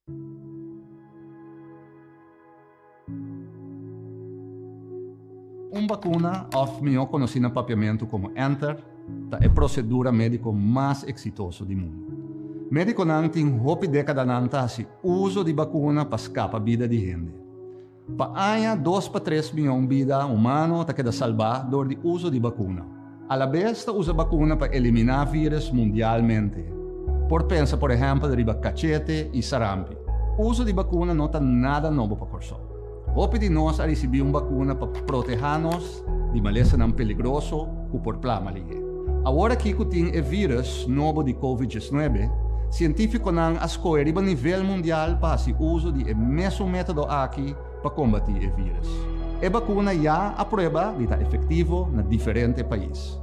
Un bakuna, òf mihó konosí na papiamentu komo enter, ta e prosedura médiko mas eksitoso di mundu. Médikonan tin hopi dékadanan ta hasi uso di bakuna pa skapa bida di hende. Pa aña dos pa tres mion bida humano ta keda salbá dor di uso di bakuna. Alabes ta usa bakuna pa eliminá vírus mundialmente. Por pensa por ehèmpel riba kachete i sarampi. Uso di bakuna no ta nada nobo pa Kòrsou. Hopi di nos a risibí un bakuna pa protehá nos di malesanan peligroso ku por plama lihé. Awor aki ku tin e vírus nobo di Covid diesnuebe, sientífikonan a skohe riba nivel mundial pa hasi uso di e mesun método aki pa kombatí e vírus. E bakuna ya a prueba di ta efektivo na diferente pais.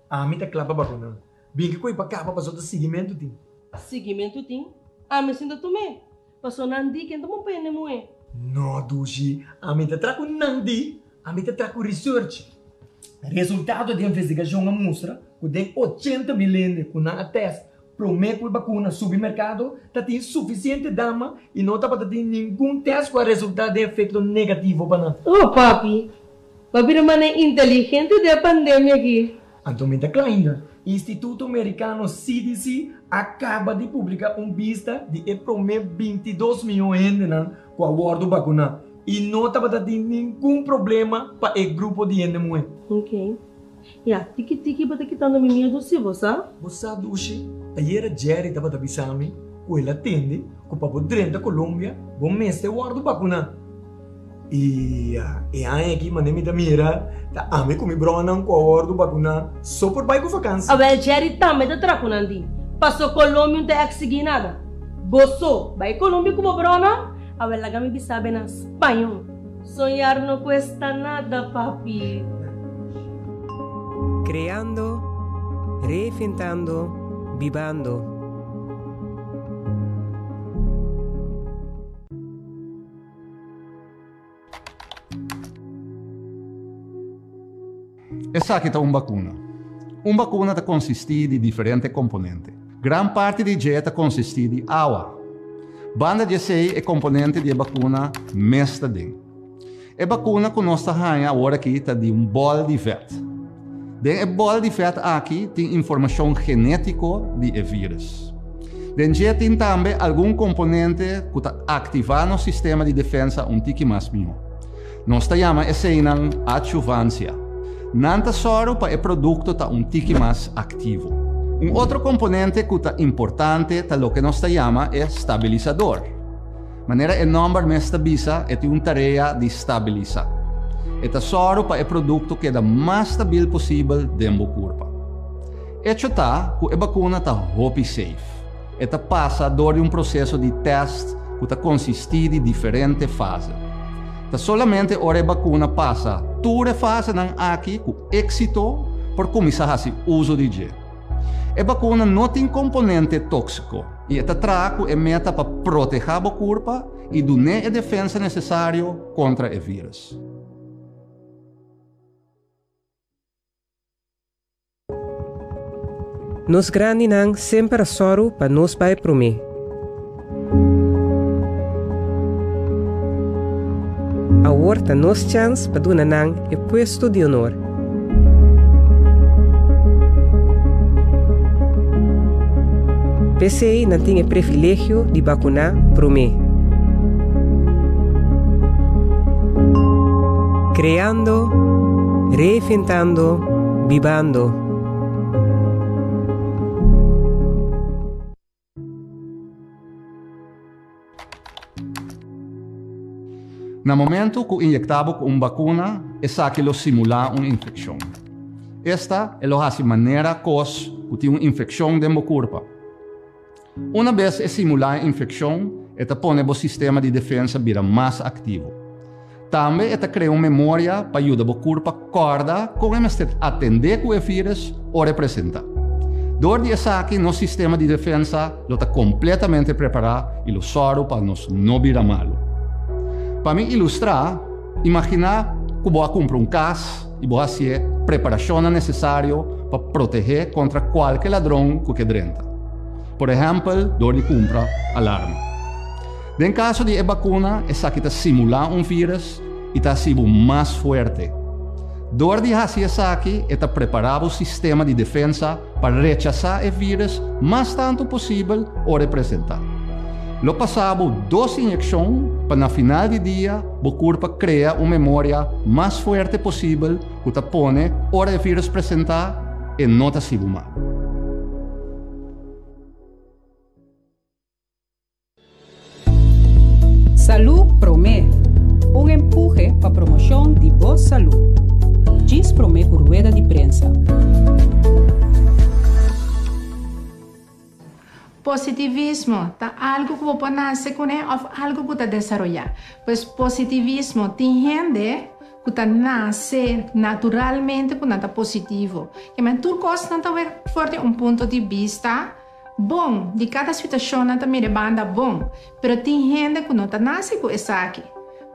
Ami ta kla pa bakuna. Bin ki koe pa kaba paso ta siguimentu tin. Siguimentu tin? Ami sinta tum'é. Paso nan di ken ta bon pa hende muhé. No dushi, ami ta tra ku nan di, ami ta tra ku research. Resultado di investigashon a mustra ku den 80.000 hende ku nan a test promé ku e bakuna subi merkado ta tin sufisiente dama i no tabata tin ningun test ku a resultá den efekto negativo pa nan. Oh papi, Bo a bira manera inteligente den e pandemia aki. Anto mi ta kla ainda. Instituto Merikano CDC a kaba di publiká un bista di e promé 22 mion hendenan ku a wòrdu bakuná i no tabata tin ningun problema pa e grupo di hende muhé. Ok. Ya, tiki tiki bo ta kitando mi miedu si, bo sa? Bo sa dushi, ayera Jerry tabata bisa mi ku el a tende ku pa bo drenta Colombia bo mester wòrdu bakuná. I e aña aki mane mi ta mira ta ami ku mi bronan ku a wòrdu bakuná so por bai ku vakansi. Awel Jerry tambe ta traha ku nan di. Paso Colombia no ta eksigí nada. Bo so bai Colombia ku bo bronan? Awel laga mi bisa be na spañó. Soñar no cuesta nada papi. Creando, reinventando, bibando. Esaki ta un bakuna. Un bakuna ta konsistí di diferente komponente. Gran parti di dje ta konsistí di awa. Banda di esei e komponente di e bakuna mes ta den. E bakuna ku nos ta haña aworakí ta di un bòl di vèt. Den e bòl di vèt aki tin informashon genétiko di e vírus. Den dje tin tambe algun komponente ku ta aktivá nos sistema di defensa un tiki mas mihó. Nos ta yama eseinan adjuvansia. Nan ta sòru pa e produkto ta un tiki mas aktivo. Un otro komponente ku ta importante ta loke nos ta yama e stabilisador. Manera e nòmber mes ta bisa, e tin un tarea di stabilisá. E ta sòru pa e produkto keda mas stabil posibel den bo kurpa. Echo ta ku e bakuna ta hopi safe. E ta pasa dor di un proseso di tèst ku ta konsistí di diferente fase. Ta solamente ora e bakuna pasa tur e fasenan aki ku éksito por kuminsá hasi uso di dje. E bakuna no tin komponente tóksiko i e ta traha ku e meta pa protehá bo kurpa i dun'é e defensa nesesario kontra e vírus. Nos grandinan semper a sòru pa nos bai promé. Awor ta nos chèns pa duna nan e puesto di honor. P'esei nan tin e privilegio di bakuná promé. Kreando, reinventando, bibando. Na momento ku inyektá bo ku un bakuna, esaki lo simulá un infekshon. Esta e lo hasi manera kos ku tin un infekshon den bo kurpa. Una bes e simulá e infekshon, e ta pone bo sistema di defensa bira mas aktivo. Tambe e ta krea un memoria pa yuda bo kurpa kòrda kon e mester atendé ku e vírus ora e presentá. Dor di esaki nos sistema di defensa lo ta kompletamente prepará i lo sòru pa nos no bira malu. Pa mi ilustrá, imaginá ku bo a kumpra un kas i bo hasié preparashonnan nesesario. pa proteh'é kontra kualke ladron ku ke drenta. Por ehèmpel dor di kumpra alarma. Den kaso di e bakuna esaki ta simulá un vírus i ta hasi bo mas fuerte. Dor di hasi esaki e ta prepará bo sistema di defensa pa rechasá e vírus mas tantu posibel ora e presentá. Lo pasá bo dos inyekshon pa na final di dia bo kurpa krea un memoria mas fuerte posibel ku ta pone ora e vírus presentá e no ta hasi bo mal. Salú Promé, un empuhe pa promoshon di bo salú. Djis promé ku rueda di prensa. Positivismo ta algu ku bo por nase kuné òf algu ku ta desaroyá. Pues positivismo tin hende ku ta nase naturalmente ku nan ta positivo. Kimen tur kos nan ta wek for di un punto di bista. Bon, di kada situashon nan ta mira e banda bon, pero tin hende ku no ta nase ku esaki.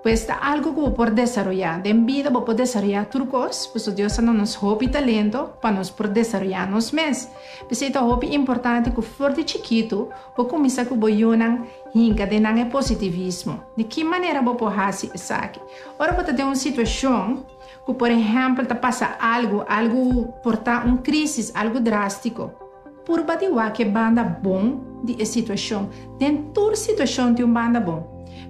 Pues ta algu ku bo por desaroyá. Den bida bo por desaroyá tur kos, pasobra Dios a duna nos hopi talento pa nos por desaroyá nos mes. P'esei ta hopi importante ku for di chikitu bo kuminsá ku bo yunan hinka den nan e positivismo. Di ki manera bo por hasi esaki? Ora bo ta den un situashon ku por ehèmpel ta pasa algu, algu por ta un krísis, algu drástiko. Purba di wak e banda bon di e situashon. Den tur situashon tin un banda bon.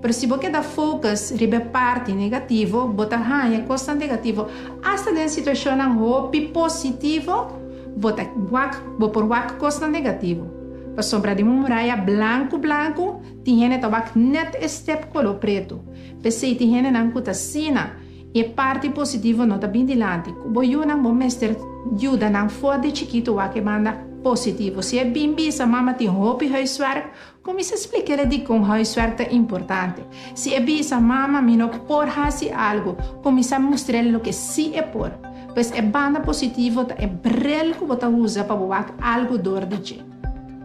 Pero si bo keda focus riba e parti negativo, bo ta haña kosnan negativo. Asta den situashonnan hopi positivo, bo ta wak, bo por wak kosnan negativo. Pasobra den un muraya blanku blanku, tin hende ta wak nèt e step koló pretu. P'esei tin hendenan ku ta asina. E parti positivo no ta bin dilanti. Ku bo yunan bo mester yuda nan for di chikitu wak e banda positivo. Si e bin bisa mama tin hopi huiswerk, kuminsá splik'el dikon huiswerk ta importante. Si e bisa mama mi no por hasi algu, kuminsá mustr'el loke si e por. Pues e banda positivo ta e brel ku bo ta usa pa bo wak algu dor di dje.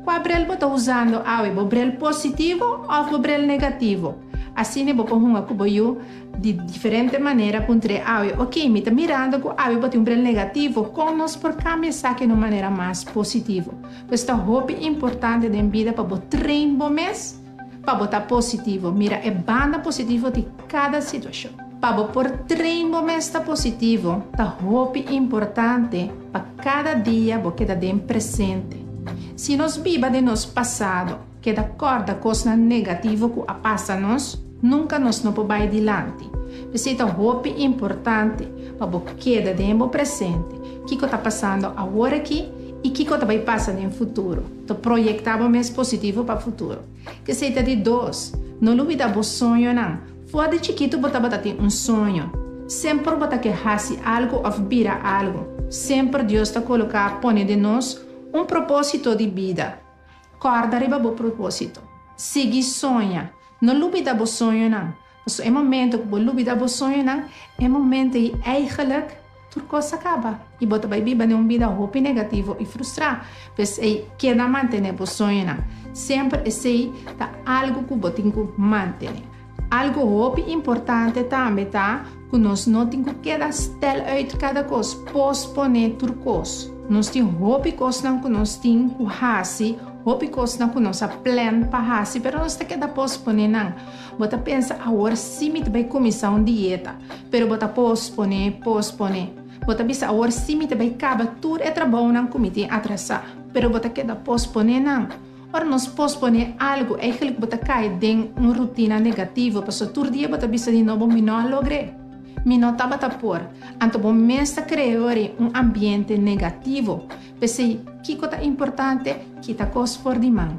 Kua brel bo ta usando awe, bo brel positivo òf bo brel negativo? Asina bo por hunga ku bo yu. Di diferente manera puntr'é awe, Oké, mi ta mirando ku awe bo tin un bril negativo, kon nos por kambia esaki na un manera mas positivo? Pues ta hopi importante den bida pa bo train bo mes pa bo ta positivo, mira e banda positivo di kada situashon. Pa bo por train bo mes ta positivo, ta hopi importante pa kada dia bo keda den presente. Si nos biba den nos pasado, Keda kòrda kosnan negativo ku a pasa nos, nunka nos no por bai dilanti. P'esei ta hopi importante pa bo keda den bo presente, kiko ta pasando awor aki i kiko ta bai pasa den futuro. Ta proyektá bo mes positivo pa futuro. K'esei ta di dos, no lubidá bo soñonan. For di chikitu bo tabata tin un soño. Semper bo ta ke hasi algu òf bira algu. Semper Dios ta koloká pone den nos un propósito di bida. Kòrda riba bo propósito. Sigui soña. No lubida bo soñonan. Pasobra e momento ku bo lubida bo soñonan, e momento ei eigenlijk tur kos a kaba i bo ta bai biba den un bida hopi negativo i frustrá. P'esei, keda mantené bo soñonan. Semper esei ta algu ku bo tin ku mantené. Algu hopi importante tambe ta ku nos no tin ku keda stel uit kada kos, posponé tur kos. Nos tin hopi kosnan ku nos tin ku hasi, hopi kosnan ku nos a plan pa hasi, pero nos ta keda posponé nan. Bo ta pensa, Awor sí mi ta bai kuminsá un dieta, pero bo ta posponé, posponé. Bo ta bisa, Awor sí mi ta bai kaba tur e trabounan ku mi tin atrasá, pero bo ta keda posponé nan. Ora nos posponé algu, eigenlijk bo ta kai den un rutina negativo, pasobra tur dia bo ta bisa di nobo, Mi no a logr'é. Mi no tabata por. Anto bo mes ta krea ori un ambiente negativo. P'esei, kiko ta importante? Kita kos for di man.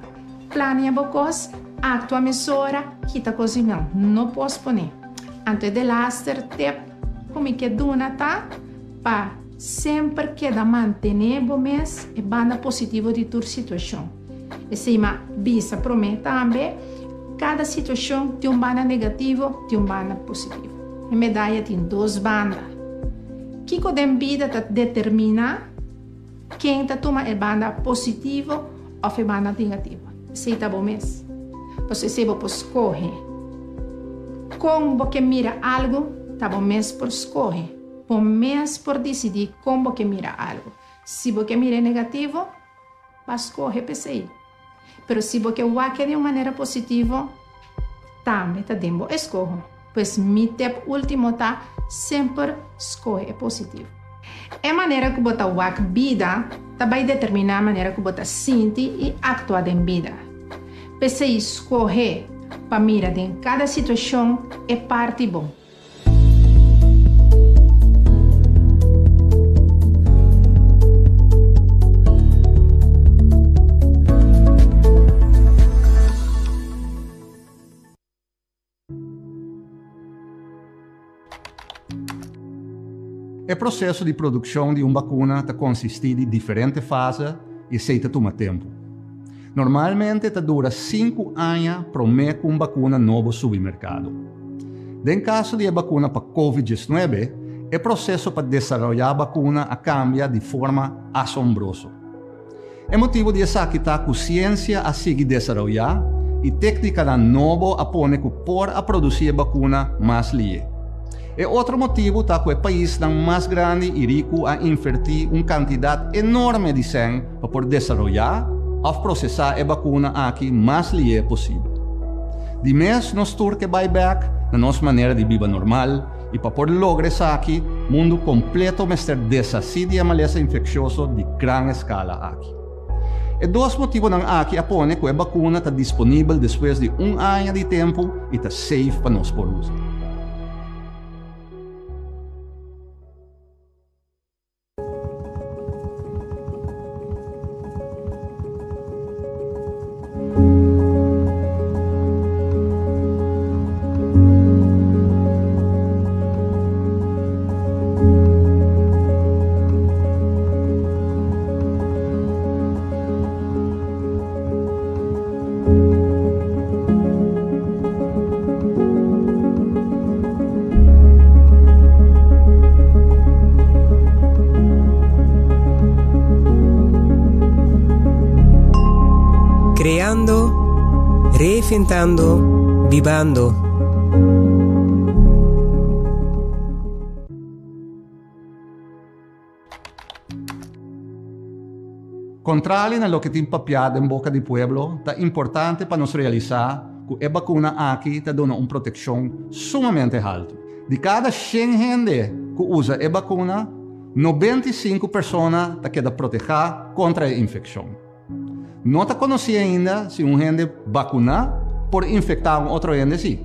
Plania bo kos, aktua mesora, kita kos di man. No posponé. Anto e delaster tip ku mi ke duna ta pa. Semper keda mantené bo mes e banda positivo di tur situashon. Esei m'a bisa promé tambe, kada situashon tin un banda negativo, tin un banda positivo. E medaya tin dos banda. Kiko den bida ta determiná ken ta tuma e banda positivo òf e banda negativo? Esei ta bo mes. Pasobra esei bo por skohe. Kon bo ke mira algu ta bo mes por skohe. Bo mes por disidí kon bo ke mira algu. Si bo ke mir'é negativo, ba skohe p'esei. Pero si bo ke wak-e di un manera positivo, tambe ta den bo eskoho. Pues mi tep último ta, semper skohe e positivo. E manera ku bo ta wak bida ta bai determiná manera ku bo ta sinti i aktua den bida. P'esei skohe pa mira den kada situashon e parti bon. E proseso di produkshon di un bakuna ta konsistí di diferente fase i esei ta tuma tempu. Normalmente ta dura sinku aña promé ku un bakuna nobo subi merkado. Den kaso di e bakuna pa Covid diesnuebe, e proseso pa desaroyá bakuna a kambia di forma asombroso. E motibu di esaki ta ku siensia a sigui desaroyá i téknikanan nobo a pone ku por a produsí e bakuna mas lié. E otro motibu ta ku e paisnan mas grandi i riku a invertí un kantidat enorme di sèn pa por desaroyá òf prosesá e bakuna aki mas lié posibel. Di mes nos tur ke bai bèk na nos manera di biba normal i pa por logra esaki mundu kompleto mester deshasí di e malesa infekshioso di gran eskala aki. E dos motibunan aki a pone ku e bakuna ta disponibel despues di un aña di tempu i ta safe pa nos por usa. Creando, reinventando, bibando. Kontrali na loke tin papiá den boka di pueblo, ta importante pa nos realisá ku e bakuna aki ta duna un protekshon sumamente haltu. Di kada shen hende ku usa e bakuna, 95 persona ta keda protehá kontra e infekshon. No ta konosí ainda si un hende bakuná por infektá un otro hende sí.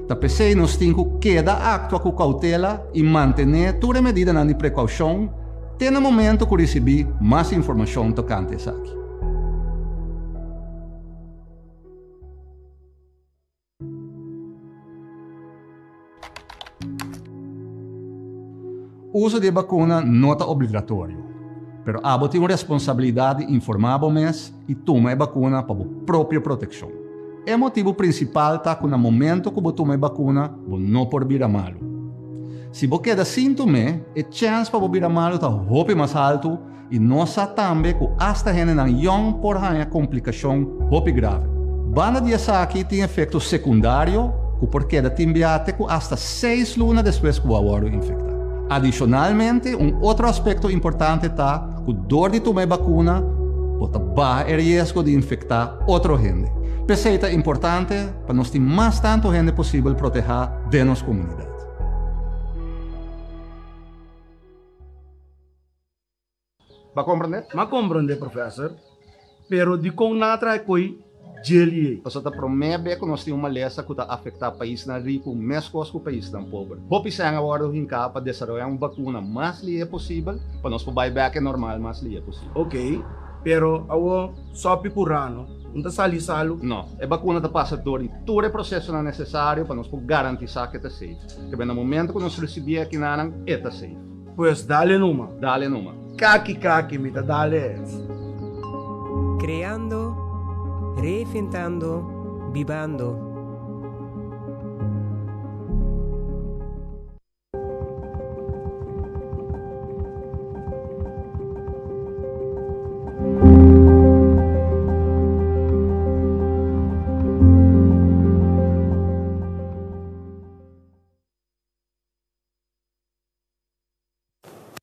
Ta p'esei nos tin ku keda aktua ku koutela i mantené tur e medidanan di prekoushon te na momento ku risibí mas informashon tokante esaki. Uso di e bakuna no ta obligatorio, pero abo tin un responsabilidat di informá bo mes i tuma e bakuna pa bo propio protekshon. E motibu prinsipal ta ku na momento ku bo tuma e bakuna bo no por bira malu. Si bo keda sin tum'é, e chèns pa bo bira malu ta hopi mas haltu I nos sa tambe ku asta hendenan yòn por haña komplikashon hopi grave. Banda di esaki tin efekto sekundario ku por keda tin bia te ku asta seis luna despues ku bo a wòrdu infektá. Adishonalmente, un otro aspekto importante ta ku dor di tuma e bakuna bo ta baha e riesgo di infektá otro hende. P'esei ta importante pa nos tin mas tantu hende posibel protehá den nos komunidat. Ba komprendé? M'a komprendé, professor. Pero dikon nan a traha koi djeli ei? Pasobra ta promé be ku nos tin un malesa ku ta afektá paisnan riku meskos ku paisnan pober. Hopi sèn a wòrdu hinká pa desaroyá un bakuna mas lihé posibel pa nos por bai bèk e normal mas lihé posibel. Oké, pero awor sòpi ku rano no ta sali salu? No, e bakuna ta pasa dor di tur e prosesonan nesesario pa nos por garantisá ku e ta safe. Kebé na momento ku nos risibié akinanan, e ta safe. Pues dale numa. Dale numa. Kaki kaki mi ta dale. Creando, reinventando, bibando.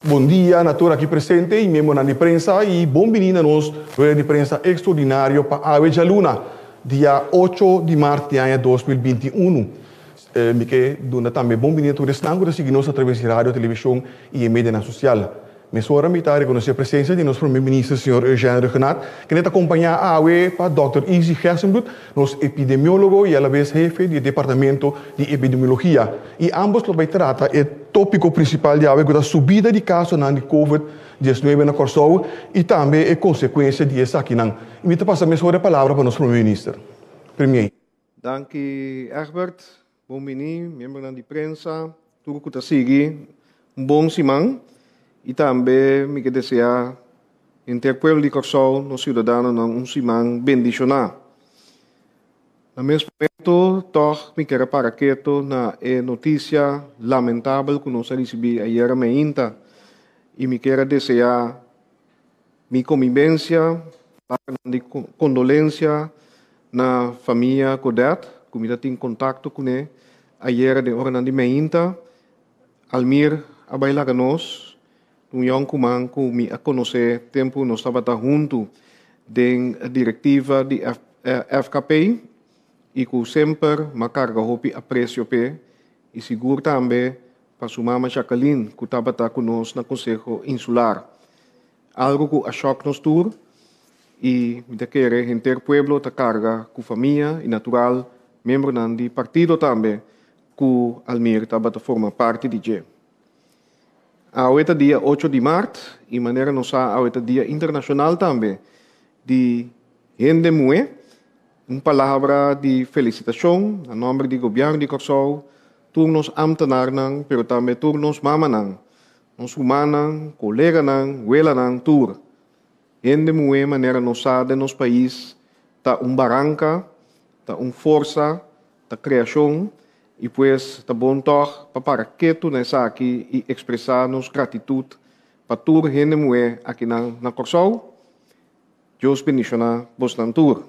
Bon dia na tur aki presente i miembronan di prensa i bon bini na nos rueda di prensa ekstraordinario pa awe djaluna, dia ocho di mart di aña 2021. Mi ke duna tambe bon bini na tur esnan ku ta sigui nos atraves di radio, televishon i e medianan sosial. Mesora mi ta rekonosé presensia di nos Prome Minister señor Eugène Rhuggenaath, kende ta kompañá awe pa dòkter Izzy Gerstenbluth, nos epidemiólogo i alabes hefe di e departamento di epidemiologia. I ámbos lo bai trata e tópiko prinsipal di awe ku ta subida di kasonan di Covid 19 na Kòrsou i tambe e konsekuensia di esakinan. I mi ta pasa mesora e palabra pa nos Prome Minister. Premier. Danki Egbert, bon bini miembronan di prensa, tur ku ta sigui un bon siman i tambe mi ke desea henter pueblo di Kòrsou, nos siudadanonan un siman bendishoná. Na mes momento tòg mi ker a para keto na e notisia lamentabel ku nos a risibí ayera meinta i mi ker a desea Mi konbibensia, palabranan di kondolensia na famia Godet, ku mi ta tin kontakto kuné ayera den oranan di meinta. Almir a bai laga nos, un yònkuman ku mi a konosé tempu nos tabata huntu den direktiva di FKP i ku semper m'a karga hopi apresio p'e i sigur tambe pa su mama Jacqueline ku tabata ku nos na Konseho Insular. Algu ku a shòk nos tur i mi ta kere henter pueblo ta karga ku famia i natural miembronan di partido tambe ku Almir tabata forma parti di dje. Awe ta dia ocho di mart i manera nos sa awe ta dia internashonal tambe di hende muhé. Un palabra di felisitashon na nòmber di Gobièrnu di Kòrsou, tur nos ámtenarnan, pero tambe tur nos mamanan, nos rumannan, koleganan, welanan, tur. Hende muhé manera nos sa den nos pais ta un baranka, ta un forsa, ta kreashon i pues ta bon tòg pa para ketu na esaki i ekspresá nos gratitut pa tur hende muhé akinan na Kòrsou. Dios bendishoná bosnan tur.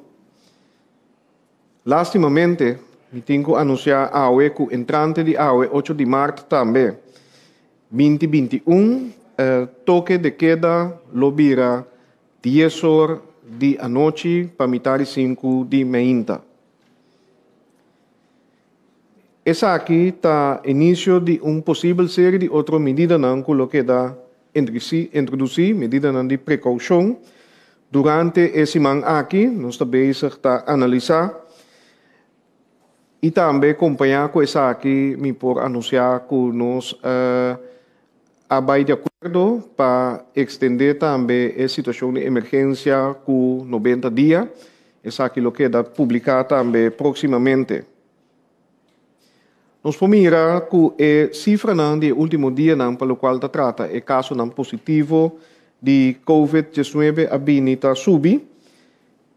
Lástimamente, mi tin ku anunsiá awe ku entrante di awe ocho di mart tambe, 2021, toke de keda lo bira dies or di anochi pa mitar di sinku di meinta. Esaki ta inisio di un posibel seri di otro medidanan ku lo keda introdusí, medidanan di prekoushon. Durante e siman aki nos ta bezig ta analisá i tambe kompañá ku esaki mi por anunsiá ku nos a bai di akuerdo pa ekstendé tambe e situashon di emergensia ku 90 dia. Esaki lo keda publiká tambe próksimamente. Nos por mira ku e sifranan di e último dianan pa lokual ta trata e kasonan positivo di Covid 19 a bini ta subi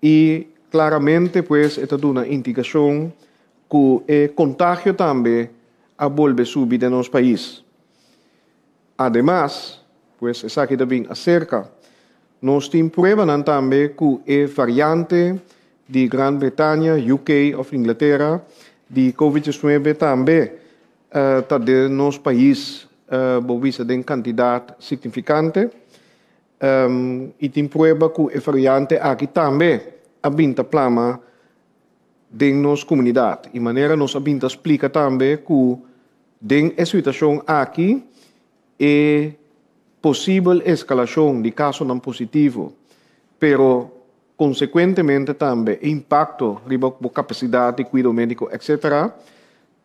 i klaramente pues e ta duna indikashon ku e kontagio tambe a bolbe subi den nos pais. Ademas, pues esaki ta bin aserka, nos tin pruebanan tambe ku e variante di Gran Bretania, UK òf Inglatera, di Covid 19 tambe ta den nos pais, bo bisa den kantidat signifikante. I tin prueba ku e variante aki tambe a bin ta plama den nos komunidat. I manera nos a bin ta splika tambe ku Den e situashon aki e posibel eskalashon di kasonan positivo, pero konsekuentemente tambe e impakto riba bo kapasidat di kuido médiko etc.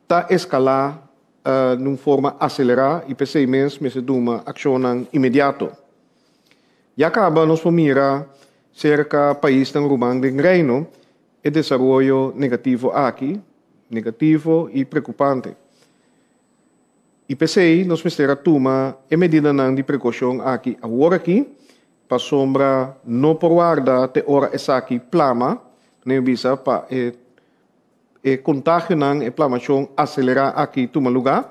Ta eskalá den un forma aselerá i p'esei mes mester tuma akshonnan inmediato. Ya kaba nos por mira serka paisnan ruman den Reino e desaroyo negativo aki, negativo i preokupante. I p'esei nos mester a tuma e medidanan di prekoushon aki awor aki, pasobra no por warda te ora esaki plama, manera mi bisa, pa e e kontagionan, e plamashon aselerá aki tuma lugá.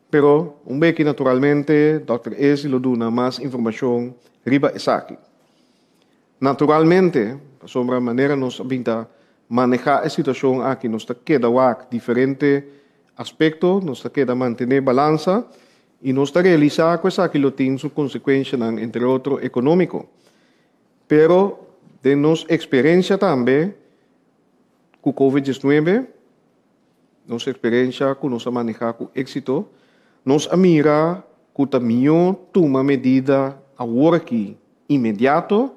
Pero un beki naturalmente dòkter Ezi lo duna mas informashon riba esaki. Naturalmente, pasobra manera nos a bin ta manehá e situashon aki nos ta keda wak diferente aspekto, nos ta keda mantené balansa I nos ta realisá ku esaki lo tin su konsekuenshanan, entre otro ekonómiko. Pero den nos eksperensia tambe ku Covid 19, nos eksperensia ku nos a manehá ku éksito, nos a mira ku ta mihó tuma medida awor aki inmediato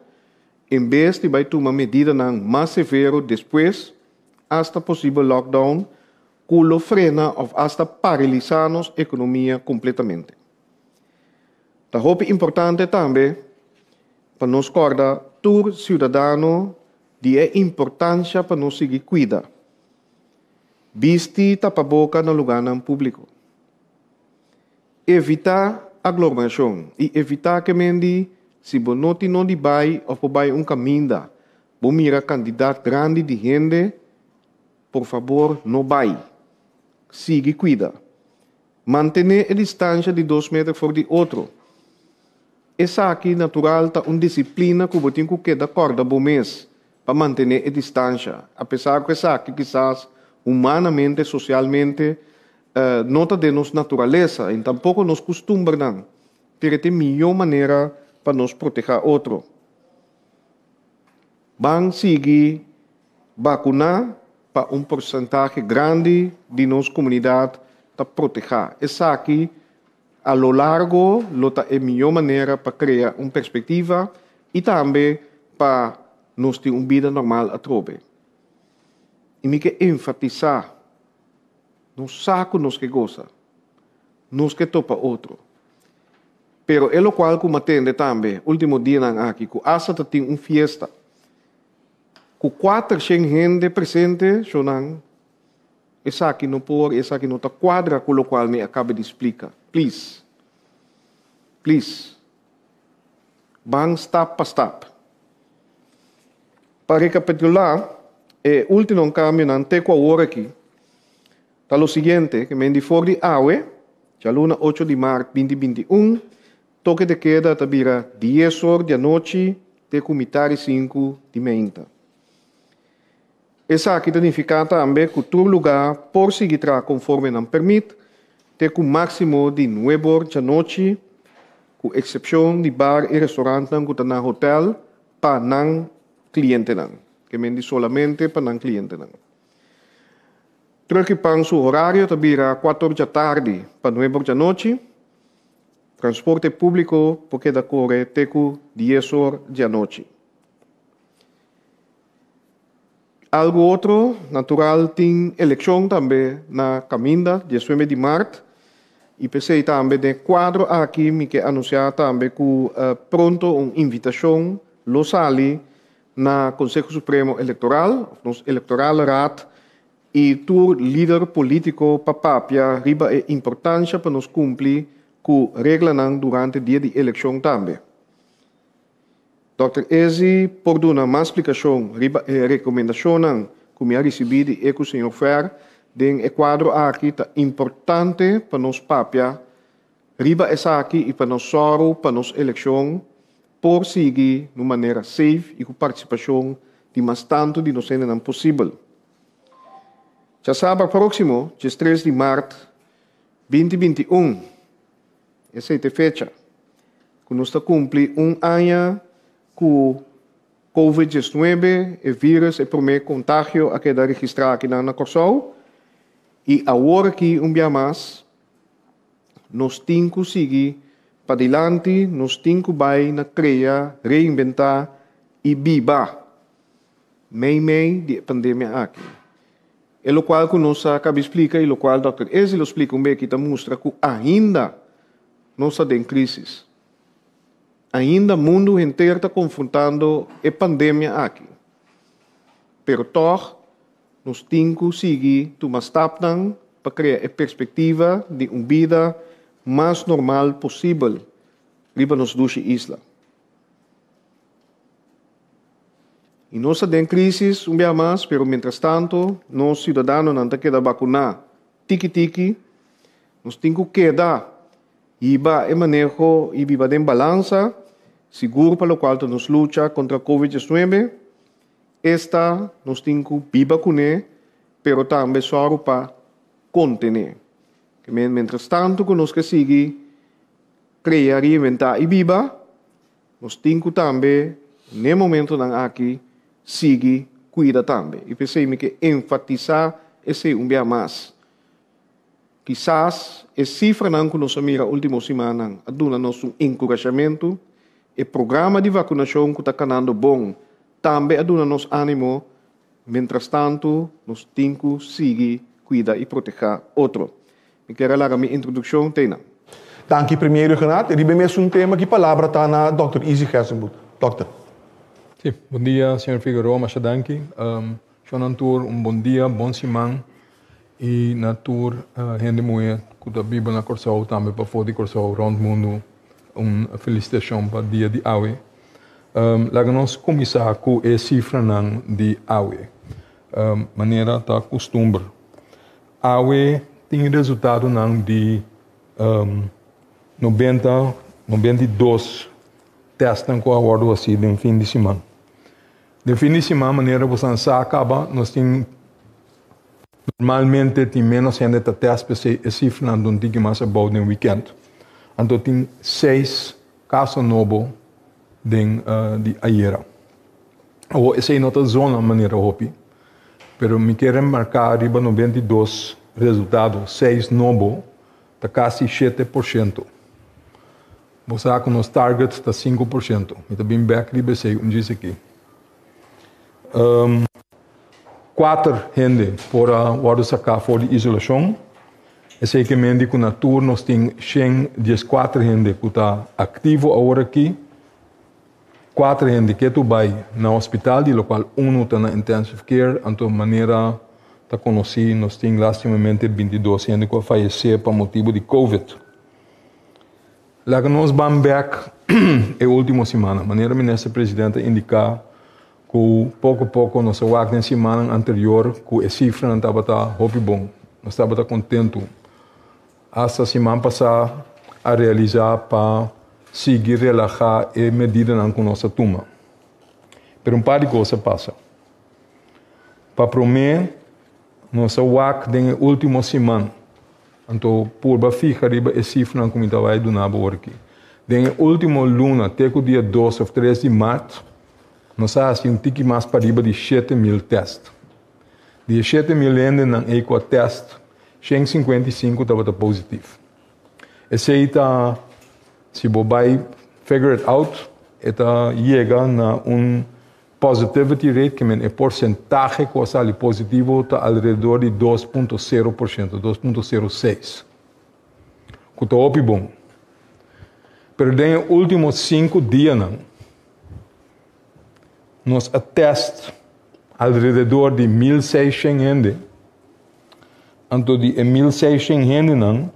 en bes di bai tuma medidanan mas severo despues, asta posibel lockdown, ku lo frena òf asta paralisá nos ekonomia kompletamente. Ta hopi importante tambe pa nos kòrda tur siudadano di e importansha pa nos sigui kuida. Bisti tapaboka na lugánan públiko. Evitá aglomerashon i evitá ke men di si bo no tin no di bai òf bo bai un kaminda, bo mira kantidat grandi di hende, Por fabor no bai. Sigui kuida. Mantené e distansha di dos meter for di otro. Esaki natural ta un disiplina ku bo tin ku keda kòrda bo mes pa mantené e distansha, apesar ku esaki kisas humanamente, sosialmente, no ta den nos naturalesa i tampoko nos kustumbernan, pero e ta e mihó manera pa nos protehá otro. Ban sigui bakuná pa un porsentahe grandi di nos komunidat ta protehá. Esaki a lo largo lo ta e mihó manera pa krea un perspektiva i tambe pa nos tin un bida normal atrobe. I mi ke enfatisá, nos sa ku nos ke gosa, nos ke topa otro. Pero e lokual ku mi a tende tambe último dianan aki ku asta ta tin un fiesta ku kuatershen hende presente, shownan, esaki no por, esaki no ta kuadra ku lokual mi a kaba di splika. Please. Please. Ban stap pa stap. Pa rekapitulá, e último kambionan te ku awor aki ta lo siguiente, ke men di for di awe, djaluna ocho di mart binti 21, toke de keda ta bira 10 or di anochi te ku mitar di sinku di meinta. Esaki ta nifiká tambe ku tur lugá por sigui traha konforme nan pèrmit te ku máksimo di nuebe or djanochi, ku eksepshon di bar i restorantnan ku ta na hotèl pa nan klientenan, ke men di solamente pa nan klientenan. Trùk i Pan su horario ta bira kuater or djatardi pa nuebe or djanochi. Transporte públiko por keda kore te ku dies or di anochi. Algu otro, natural tin elekshon tambe na kaminda, 19 di mart, i p'esei tambe den e kuadro aki mi ke anunsiá tambe ku pronto un invitashon lo sali na Konseho Supremo Elektoral, òf nos Elektorale Raad, i tur lider polítiko pa papia riba e importansha pa nos kumpli ku reglanan durante dia di elekshon tambe. Dòkter Ezi por duna mas splikashon riba e rekomendashonnan ku mi a risibí di e ku señor Fer den e kuadro aki ta importante pa nos papia riba esaki i pa nos sòru pa nos elekshon por sigui na un manera safe i ku partisipashon di mas tantu di nos hendenan posibel. Djasabra próksimo, 13 di mart 2021, esei ta e fecha ku nos ta kumpli un aña ku Covid 19, e vírùs, e promé kontagio a keda registrá akinan na Kòrsou. I awor aki un bia mas nos tin ku sigui padilanti, nos tin ku bai na krea, reinventá i biba meimei di e pandemia aki. E lokual ku nos a kaba di splika i lokual dòkter Ezi lo splika un beki ta mustra ku ainda nos ta den krísis. Ainda mundu henter ta konfrontando e pandemia aki. Pero tòg nos tin ku sigui tuma stapnan pa krea e perspektiva di un bida mas normal posibel riba nos dushi isla. I nos ta den krísis un bia mas, pero mientrastanto nos siudadanonan ta keda bakuná tiki tiki. Nos tin ku keda hiba e maneho i biba den balansa, sigur pa lokual ta nos lucha kontra Covid 19. Esta nos tin ku biba kuné, pero tambe sòru pa kontené. Ke men mientrastanto ku nos ke sigui. krea, reinventá i biba, nos tin ku tambe n'e momentonan aki sigui kuida tambe. I p'esei mi ke enfatisá esei un bia mas. Kisas e sifranan ku nos a mira último simannan a duna nos un enkurashamentu, e programa di vakunashon ku ta kanando bon tambe a duna nos ánimo, mientrastantu nos tin ku sigui kuida i protehá otro. Mi kier a laga mi introdukshon te einan. Danki Premier Rhuggenaath. Riba e mesun tema ki palabra ta na Dòkter Izzy Gerstenbluth. Dòkter. Sí, bon dia señor Figueroa, masha danki. Shon tur un bon dia, bon siman i na tur hende muhé ku ta biba na Kòrsou tambe pafó di Kòrsou rònt mundu un felisitashon pa dia di awe. Laga nos kuminsá ku e sifranan di awe manera ta kustumber. Awe tin resultadonan di 90, 92 tèstnan ku a wòrdu hasí den fin di siman. Den fin di siman manera boso sa kaba nos tin normalmente tin menos hende ta tèst p'esei e sifranan ta un tiki mas abou den wikènt. Anto tin seis kaso nobo den di ayera. Awor esei no ta zona manera hopi pero mi ke remarká riba 92 resultado, seis nobo ta kasi 7%. Bo sa ku nos target ta 5%. Mi ta bin bèk riba esei un djis aki. Kuater hende por a wòrdu saká for di isolashon. Esei ke men di ku na tur nos tin 114 hende ku ta aktivo awor aki. Kuater hende ketu bai na hospital, di lokual unu ta na intensive care. Anto manera ta konosí nos tin lastimamente 22 hende ku a fayesé pa motibu di covid. Laga nos ban bèk e último simana. Manera Minister President a indiká ku poko poko nos a wak den simannan anterior ku e sifranan tabata hopi bon. Nos tabata kontentu. Asta siman pasá a realisá pa sigui relahá e medidanan ku nos a tuma. Pero un par di kos a pasa. Pa promé nos a wak den e último siman. Anto purba fiha riba e sifranan ku mi ta bai duna bo awor aki. Den e último luna te ku dia 2 òf 3 di mart nos a hasi un tiki mas pariba di 7000 tèst. Di e 7000 hendenan ei ku a tèst, 155 tabata positif. Esei ta, si bo bai figure it out, e ta yega na un positivity rate, ke men e porsentahe ku a sali positivo ta alrededor di 2.0%, 2.06, ku ta hopi bon. Pero den e último 5 dianan nos a tèst alrededor di 1600 hende. Anto di e 1600 hendenan,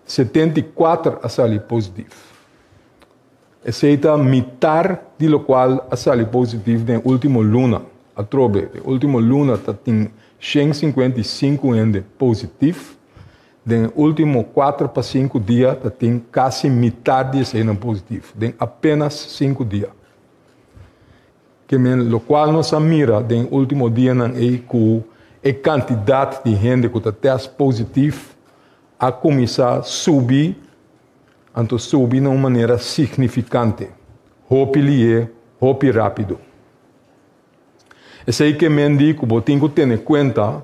74 a sali positief. Esei ta mitar di lokual a sali positief den último luna. Atrobe, den último luna ta tin 155 hende positief. Den último 4 pa 5 dia ta tin kasi mitar di eseinan positief. Den apenas 5 dia. Ke men lokual nos a mira den último dianan ei ku e kantidat di hende ku ta tèst positief a kuminsá subi, anto subi na un manera signifikante, hopi lihé, hopi rápido. Esei ke men di ku bo tin ku tene kuenta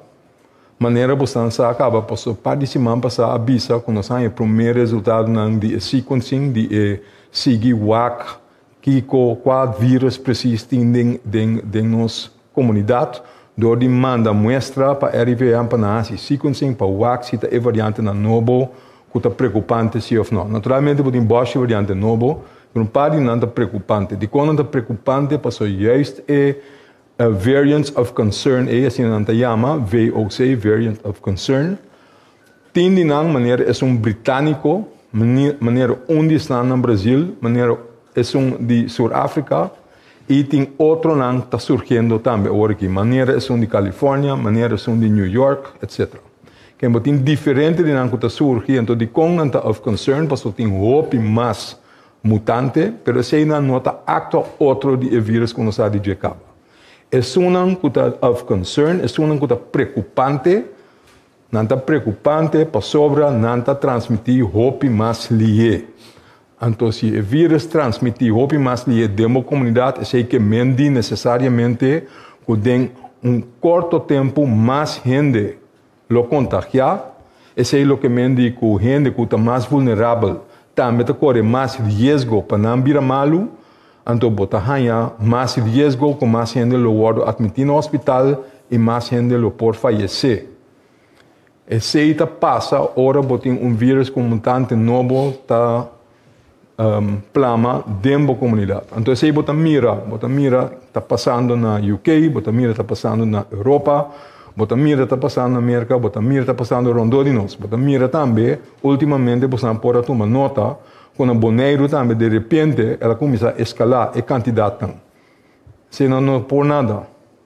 manera bo san sa kaba pasobra par di siman pasá a bisa ku nos haña e promé resultadonan di e sequencing di e sigui wak kiko kua virus presis tin den den den nos komunidat dor di manda muestra pa RIVM pa nan hasi sequencing pa wak si ta e variantenan nobo ku ta preokupante si òf no. Naturalmente bo tin bòshi variante nobo Pero un par di nan ta preocupante. Dicon nan ta preocupante? Pasobra juist e variants of concern ei, asina nan ta yama, VOC, variant of concern, tin di nan manera esun Britanico, manera un di esnan na Brazil, manera esun di Sur Africa, y tin otronan ta surgiendo tambe awor aki, manera esun di California, manera esun di New York, etc. Ken bo tin diferente di nan ku ta surgi, anto dikon nan ta of concern? Pasobra tin hopi mas mutante, pero eseinan no ta aktua otro di e virus ku nos sa di dje kaba. Esunnan ku ta of concern, esunnan ku ta preokupante, nan ta preokupante pasobra nan ta transmití hopi mas lihé. Anto si e vírus transmití hopi mas lihé den bo komunidat, esei ke men di nesesariamente ku den un korto tempu mas hende lo kontagiá. Esei lo ke men di ku hende ku ta mas vulnerabel tambe ta kore mas riesgo pa nan bira malu. Anto bo ta haña mas riesgo ku mas hende lo wòrdu atmití na hospital i mas hende lo por fayesé. Esei ta pasa ora bo tin un virus ku un mutante nobo ta plama den bo komunidat. Anto esei bo ta mira, bo ta mira ta pasando na UK, bo ta mira ta pasando na Europa, bo ta mira ta pasando na Merka, bo ta mira ta pasando rondó di nos. Bo ta mira tambe ultimamente boso por a tuma nota ku na Boneiru tambe de repente el a kuminsá eskalá e kantidatnan. Si nan no por nada.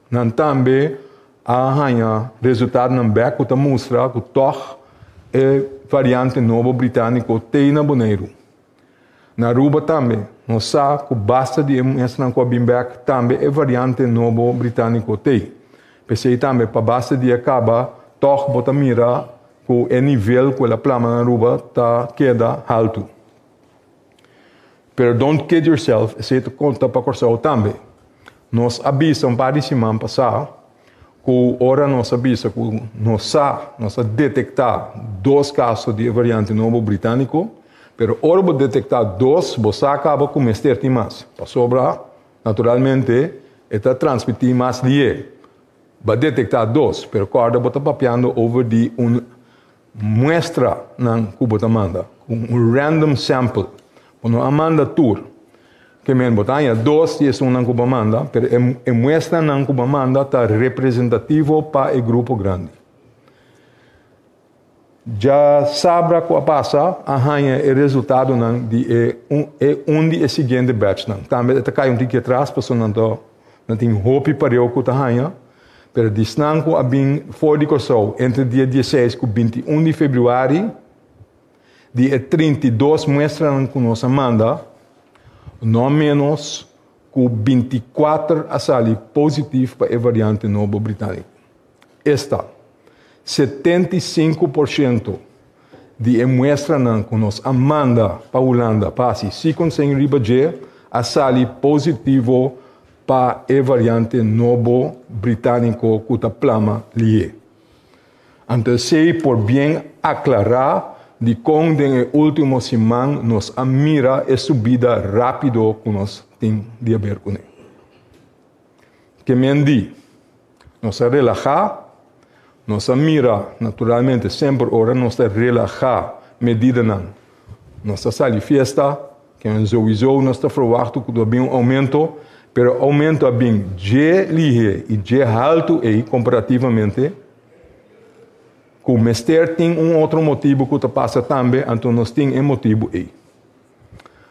Nan tambe a haña resultadonan bèk ku ta mustra ku tòg e variante nobo britániko t'ei na Boneiru. Na Aruba tambe nos sa ku basta di e muestranan ku a bin bèk tambe e variante nobo britániko t'ei. P'esei tambe pa basta dia kaba tòg bo ta mira ku e nivel ku el a plama na Aruba ta keda haltu. Pero don't kid yourself, esei ta konta pa Kòrsou tambe. Nos a bisa un par di siman pasá ku ora nos a bisa ku nos sa, nos a detektá dos kaso di e variante nobo britániko, pero ora bo detektá dos, bo sa kaba ku mester tin mas, pasobra naturalmente e ta transmití mas lié. Bo a detektá dos, pero kòrda bo ta papiando over di un Muestra nan ku bo ta manda, un random sample. Bo no a manda tur. Ke men bo ta haña dos di esunnan ku bo a manda, pero e e muestranan ku bo a manda ta representativo pa e grupo grandi. Djasabra ku a pasa a haña e resultadonan di e un e un di e siguiente batchnan. Tambe e ta kai un tiki atras pasobra nan ta nan tin hopi pareu ku ta haña. Pero di esnan ku a bin for di Kòrsou entre dia dieseis ku 21 di febrüari, di e 32 muestranan ku nos a manda, no ménos ku 24 a sali positif pa e variante nobo britániko. Esta, 75 porshento di e muestranan ku nos a manda pa Hulanda pa hasi sequencing riba dje a sali positivo pa e variante nobo britániko ku ta plama lihé. Anto esei por bien aklará dikon den e último siman nos a mira e subida rápido ku nos tin di haber kuné. Ke men di, nos a relahá, nos a mira naturalmente semper ora nos ta relahá medidanan, nos ta sali fiesta, ke sowieso nos ta verwachtu ku ta bin un oumento, pero oumento a bin dje lihé i dje haltu ei komparativamente, ku mester tin un otro motibu ku ta pasa tambe, anto nos tin e motibu ei.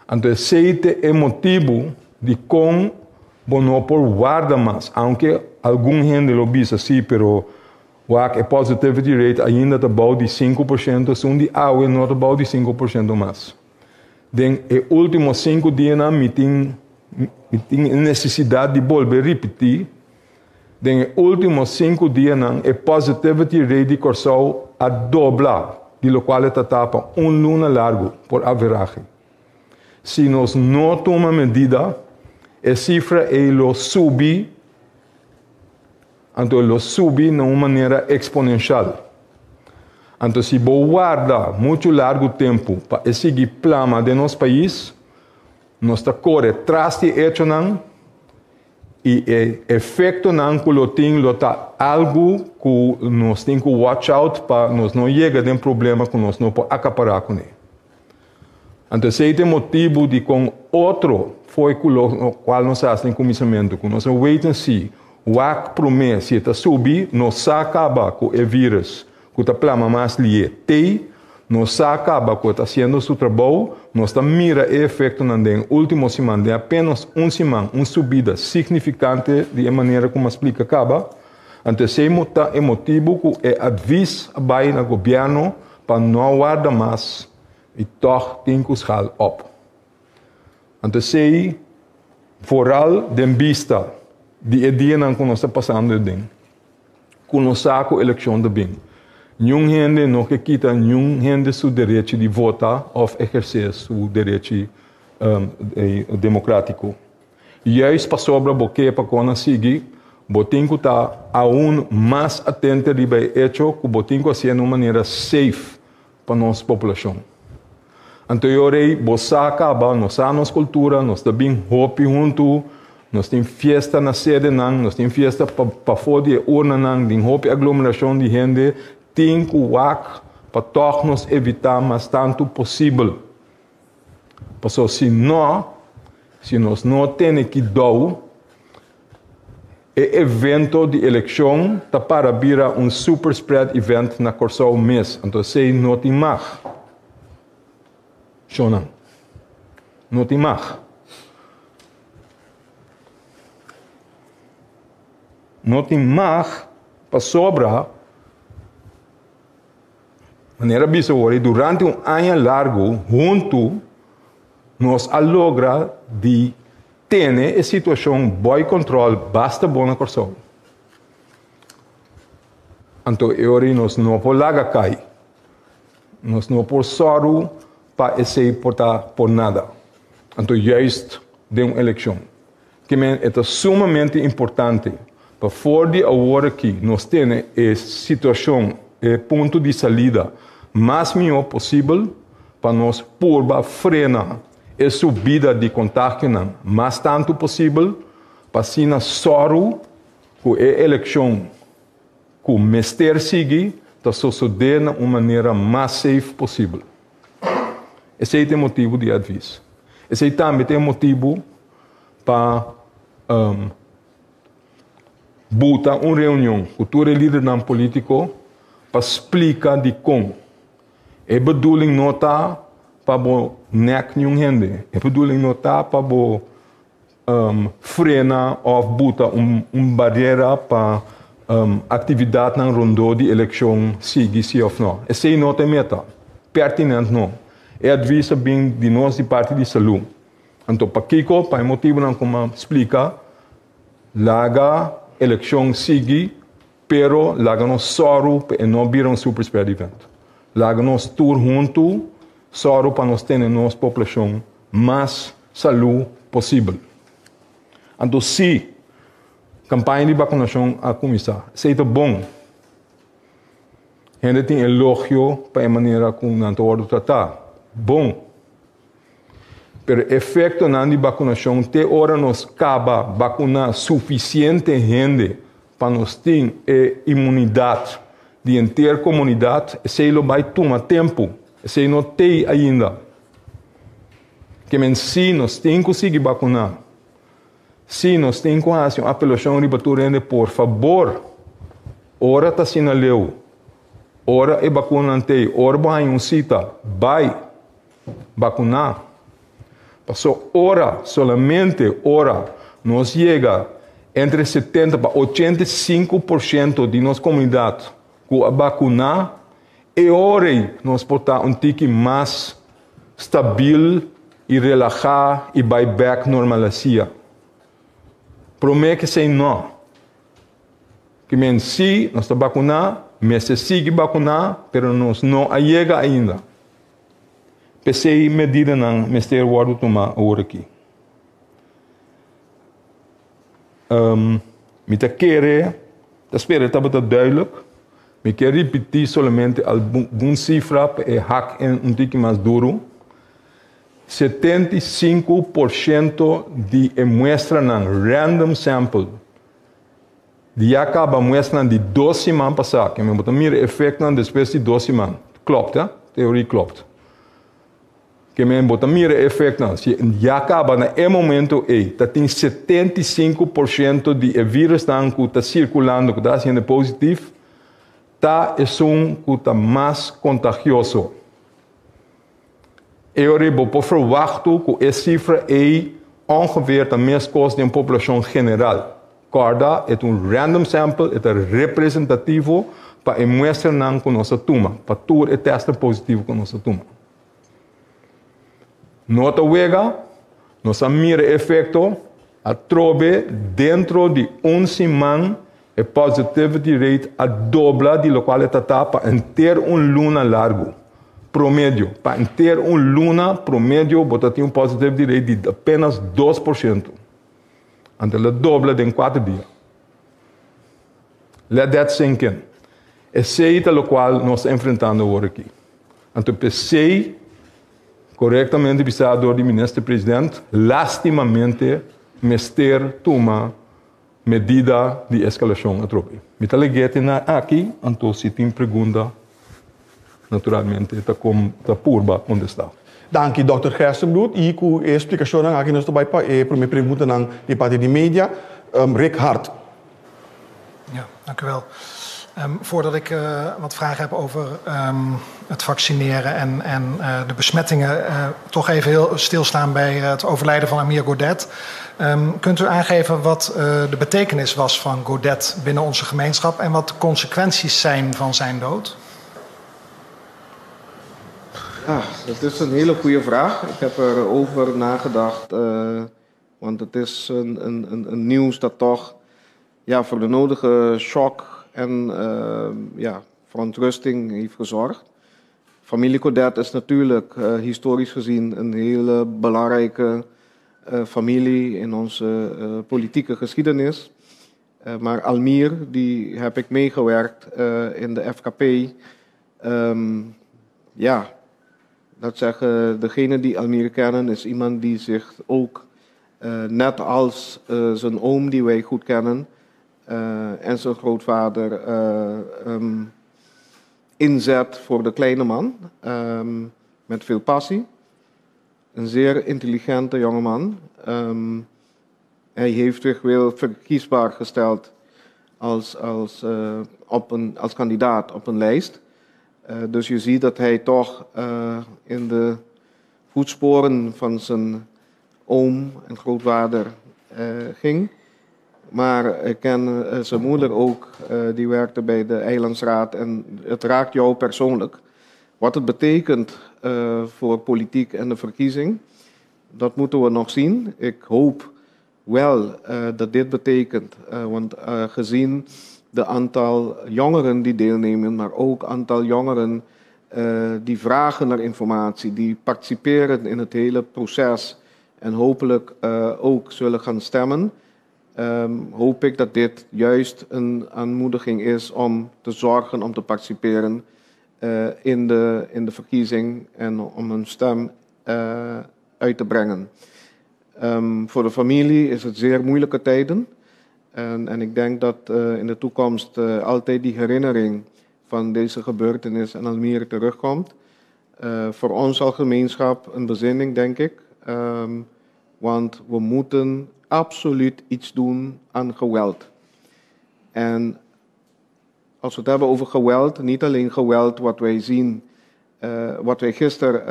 Anto esei ta e motibu dikon bo no por warda mas, aunke algun hende lo bisa sí, pero wak e positivity rate ainda ta bou di 5%, esun di awe no ta bou di 5% mas. Den e último 5 dianan mi tin nesesidat di bolbe ripití, den e último 5 dianan e positivity rate di Kòrsou a dobla, di lokual ta tapa un luna largu por averahe. Si nos no tuma medida, e sifra ei lo subi, anto lo subi na un manera eksponensial. Anto si bo warda muchu largu tempu pa e sigui plama den nos pais, nos ta kore tras di echonan i e efektonan ku lo tin lo ta algu ku nos tin ku watch out pa nos no yega den problema ku nos no por akapará kuné. Anto esei ta e motibu dikon otro foi ku lo kual nos a hasi den kuminsamentu, ku nos a wait and see, wak promé si e ta subi, nos sa kaba ku e virus ku ta plama mas lihé t'ei, nos sa kaba ku e ta hasiendo su trabou, nos ta mira e efektonan den último siman, den apenas un siman, un subida signifikante di e manera ku mi a splika kaba. Anto esei ta e motibu ku e advis a bai na gobièrnu pa no warda mas i tòg tin ku schaal op. Anto esei vooral den bista di e dianan ku nos ta pasando aden, ku nos sa ku elekshon ta bin. Niun hende no ke kita niun hende su derechi di vota òf ehersé su derechi demokrátiko. Juist pasobra bo ke pa kon a sigui, bo tin ku ta aun mas atente riba e echo ku bo tin ku hasié na un manera safe pa nos populashon. Anto e ora ei bo sa kaba, nos sa nos kultura, nos ta bin hopi huntu, nos tin fiesta na sedenan, nos tin fiesta pafó di e urnanan, tin hopi aglomerashon di hende, tin ku wak pa tòg nos evitá mas tantu posibel. Pasobra si no, si nos no tene kidou, e evento di elekshon ta para bira un super spread event na Kòrsou mes, anto esei no tin mag. Shonnan, no tin mag. No tin mag pasobra, manera a bisa awor, durante un aña largu huntu nos a logra di Tene e situashon boi kontrol basta bon na Kòrsou. Anto e ora ei nos no por laga kai. Nos no por sòru pa esei por ta por nada. Anto juist den un elekshon. Ke men e ta sumamente importante pa for di awor aki nos tene e situashon, e punto di salida mas mihó posibel pa nos purba frena e subida di kontagionan mas tantu posibel pa asina sòru ku e elekshon ku mester sigui ta sosodé na un manera mas safe posibel. Esei ta e motibu di e advis. Esei tambe ta e motibu pa buta un reunion ku tur e lidernan polítiko pa splika dikon E bedoeling no ta pa bo nek niun hende. E bedoeling no ta pa bo frena òf buta un barera pa aktividatnan rondó di elekshon sigui si òf no. Esei no ta e meta. Pertinent no. E advis a bin di nos di parti di salú. Anto pakiko? Pa e motibunan ku mi a splika, laga elekshon sigui. Pero laga nos sòru pa e no bira un super spread event. Laga nos tur huntu sòru pa nos tene nos poblashon mas salú posibel. Anto sí, kampaña di bakunashon a kuminsá. Esei ta bon. Hende tin elogio pa e manera ku nan ta wòrdu tratá. Bon. Pero efektonan di bakunashon te ora nos kaba bakuná sufisiente hende pa nos tin e imunidat di henter komunidat, esei lo bai tuma tempu. Esei no tei ainda. Ke men si nos tin ku sigui bakuná. Si nos tin ku hasi un apelashon riba tur hende, por fabor, ora ta asina leu, ora e bakunanan tei, ora bo haña un sita, bai. Bakuná. Paso ora, solamente ora, nos yega entre 70 pa 85% di nos komunidat ku a bakuná, e ora ei nos por ta un tiki mas stabil i relahá i bai bèk normalasia. Promé k'esei nò. Ki men si nos ta bakuná, mester sigui bakuná, pero nos no a yega ainda. P'esei medidanan mester wòrdu tumá awor aki. Mi ta kere, ta spera e tabata duidelijk. Mi ke ripití solamente algun sifra pa e hak en un tiki mas duru. 75% di e muestranan random sample di ya kaba muestranan di dos siman pasá, ke men bo ta mira efektonan despues di dos siman. Klopt, hè? Teorie klopt. Ke men bo ta mira e efektonan. Si ya kaba na e momento ei, ta tin 75% di e virusnan ku ta sirkulando, ku ta hasi hende positif, ta esun ku ta mas kontagioso. E ora ei bo por ferwachtu ku e sifra ei ongeveer ta meskos den poblashon general. Kòrda, e ta un random sample, e ta representativo pa e muestranan ku nos a tuma, pa tur e tèstnan positivo ku nos a tuma. No ta wega, nos a mira e efekto atrobe dentro di un siman. E positivity rate a dobla di lokual e ta ta pa henter un luna largu. Promedio, pa henter un luna promedio bo ta tin un positivity rate di apenas 2%. Anto el a dobla den kuater dia. Let that sink in. Esei ta lokual nos ta enfrentando awor aki. Anto p'esei, korektamente bisá dor di Minister President, lastimamente mester tuma medida di eskalashon atrobe. Mi ta leg'é te na aki, anto si tin pregunta, naturalmente ta ta purba kontestá. Danki Dòkter Gerstenbluth i ku e splikashonnan aki nos ta bai pa e promé preguntanan di parti di media. Rick Hart. Ja, dank u wel. Voordat ik wat vragen heb over het vaccineren en, en de besmettingen, toch even heel stilstaan bij het overlijden van Amir Godet. Kunt u aangeven wat de betekenis was van Godet binnen onze gemeenschap en wat de consequenties zijn van zijn dood? Ja, dat is een hele goede vraag. Ik heb erover nagedacht, want het is een nieuws dat toch, ja, voor de nodige shock en ja, verontrusting heeft gezorgd. Familie Godet is natuurlijk historisch gezien een hele belangrijke familie in onze politieke geschiedenis. Maar Almir, die heb ik meegewerkt in de FKP. Ja, dat zeggen degenen die Almir kennen, is iemand die zich ook, net als zijn oom die wij goed kennen, en zijn grootvader inzet voor de kleine man, met veel passie. Een zeer intelligente jongeman. Hij heeft zich wel verkiesbaar gesteld als kandidaat op een lijst. Dus je ziet dat hij toch in de voetsporen van zijn oom en grootvader ging. Maar ik ken zijn moeder ook, die werkte bij de Eilandsraad en het raakt jou persoonlijk. Wat het betekent voor politiek en de verkiezing, dat moeten we nog zien. Ik hoop wel dat dit betekent, want gezien de aantal jongeren die deelnemen, maar ook aantal jongeren die vragen naar informatie, die participeren in het hele proces en hopelijk ook zullen gaan stemmen, hoop ik dat dit juist een aanmoediging is om te zorgen, om te participeren in de verkiezing en om hun stem uit te brengen. Voor de familie is het zeer moeilijke tijden. En ik denk dat in de toekomst altijd die herinnering van deze gebeurtenis en Almir terugkomt. Voor ons als gemeenschap een bezinning, denk ik. Want we moeten absoluut iets doen aan geweld. En als we het hebben over geweld, niet alleen geweld wat wij zien, wat wij gisteren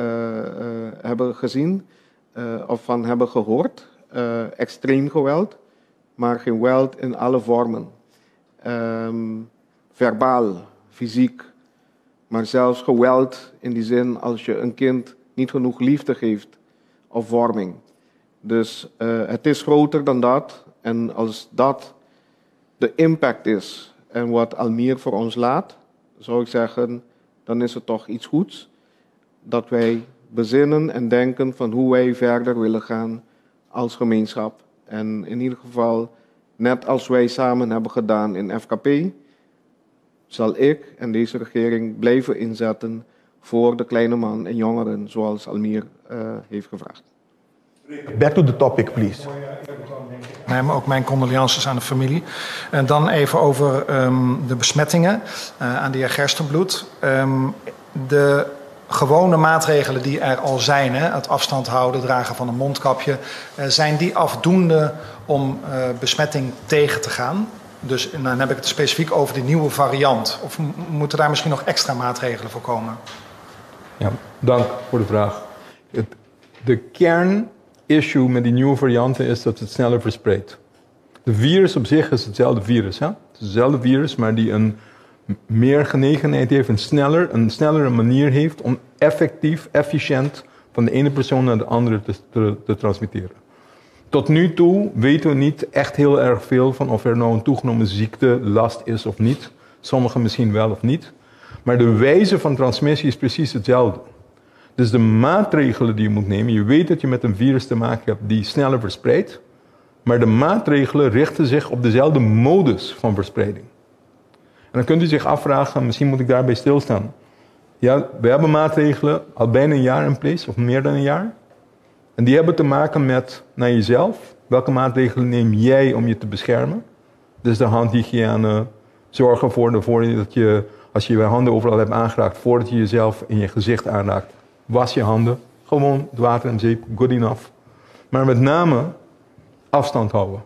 hebben gezien of van hebben gehoord, extreem geweld, maar geweld in alle vormen. Verbaal, fysiek, maar zelfs geweld in die zin als je een kind niet genoeg liefde geeft of vorming. Dus het is groter dan dat. En als dat de impact is en wat Almir voor ons laat, zou ik zeggen, dan is het toch iets goeds dat wij bezinnen en denken van hoe wij verder willen gaan als gemeenschap. En in ieder geval, net als wij samen hebben gedaan in FKP, zal ik en deze regering blijven inzetten voor de kleine man en jongeren, zoals Almir heeft gevraagd. Back to the topic, please. Nee, ook mijn condolences aan de familie. En dan even over de besmettingen aan de heer Gerstenbluth. De gewone maatregelen die er al zijn, hè, het afstand houden, dragen van een mondkapje, zijn die afdoende om besmetting tegen te gaan? Dus en dan heb ik het specifiek over die nieuwe variant. Of moeten daar misschien nog extra maatregelen voor komen? Ja, dank voor de vraag. De kern-issue met die nieuwe varianten is dat het sneller verspreidt. De virus op zich is hetzelfde virus. Hè? Het is hetzelfde virus, maar die een meer genegenheid heeft, een snellere manier heeft om effectief, efficiënt van de ene persoon naar de andere te transmitteren. Tot nu toe weten we niet echt heel erg veel van of er nou een toegenomen ziektelast is of niet. Sommigen misschien wel of niet. Maar de wijze van transmissie is precies hetzelfde. Dus de maatregelen die je moet nemen, je weet dat je met een virus te maken hebt die sneller verspreidt, maar de maatregelen richten zich op dezelfde modus van verspreiding. En dan kunt u zich afvragen, misschien moet ik daarbij stilstaan. Ja, we hebben maatregelen al bijna een jaar in place, of meer dan een jaar. En die hebben te maken met naar jezelf. Welke maatregelen neem jij om je te beschermen? Dus de handhygiëne, zorg ervoor dat je, als je je handen overal hebt aangeraakt, voordat je jezelf in je gezicht aanraakt, was je handen. Gewoon het water en zeep, good enough. Maar met name afstand houden.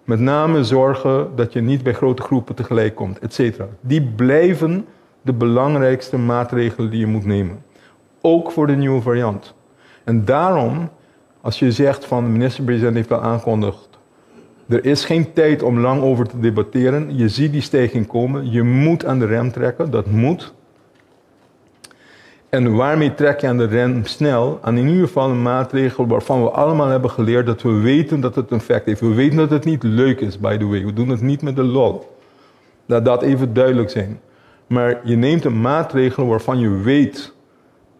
Met name zorgen dat je niet bij grote groepen tegelijk komt, et cetera. Die blijven de belangrijkste maatregelen die je moet nemen. Ook voor de nieuwe variant. En daarom, als je zegt van de minister-president heeft al aangekondigd, er is geen tijd om lang over te debatteren. Je ziet die stijging komen. Je moet aan de rem trekken, dat moet. En waarmee trek je aan de rem snel? Aan in ieder geval een maatregel waarvan we allemaal hebben geleerd dat we weten dat het een effect heeft. We weten dat het niet leuk is, by the way. We doen het niet met de lol. Laat dat even duidelijk zijn. Maar je neemt een maatregel waarvan je weet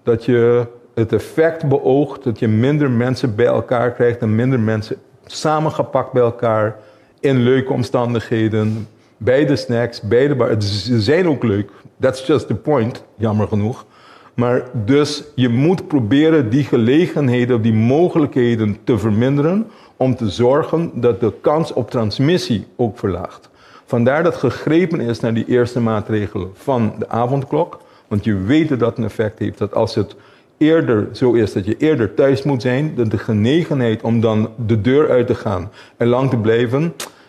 dat je het effect beoogt dat je minder mensen bij elkaar krijgt en minder mensen samengepakt bij elkaar in leuke omstandigheden, bij de snacks, bij de bar. Ze zijn ook leuk. That's just the point, jammer genoeg. Maar dus je moet proberen die gelegenheden, die mogelijkheden te verminderen om te zorgen dat de kans op transmissie ook verlaagt. Vandaar dat gegrepen is naar die eerste maatregelen van de avondklok. Want je weet dat dat een effect heeft. Dat als het eerder zo is dat je eerder thuis moet zijn, dat de genegenheid om dan de deur uit te gaan en lang te blijven,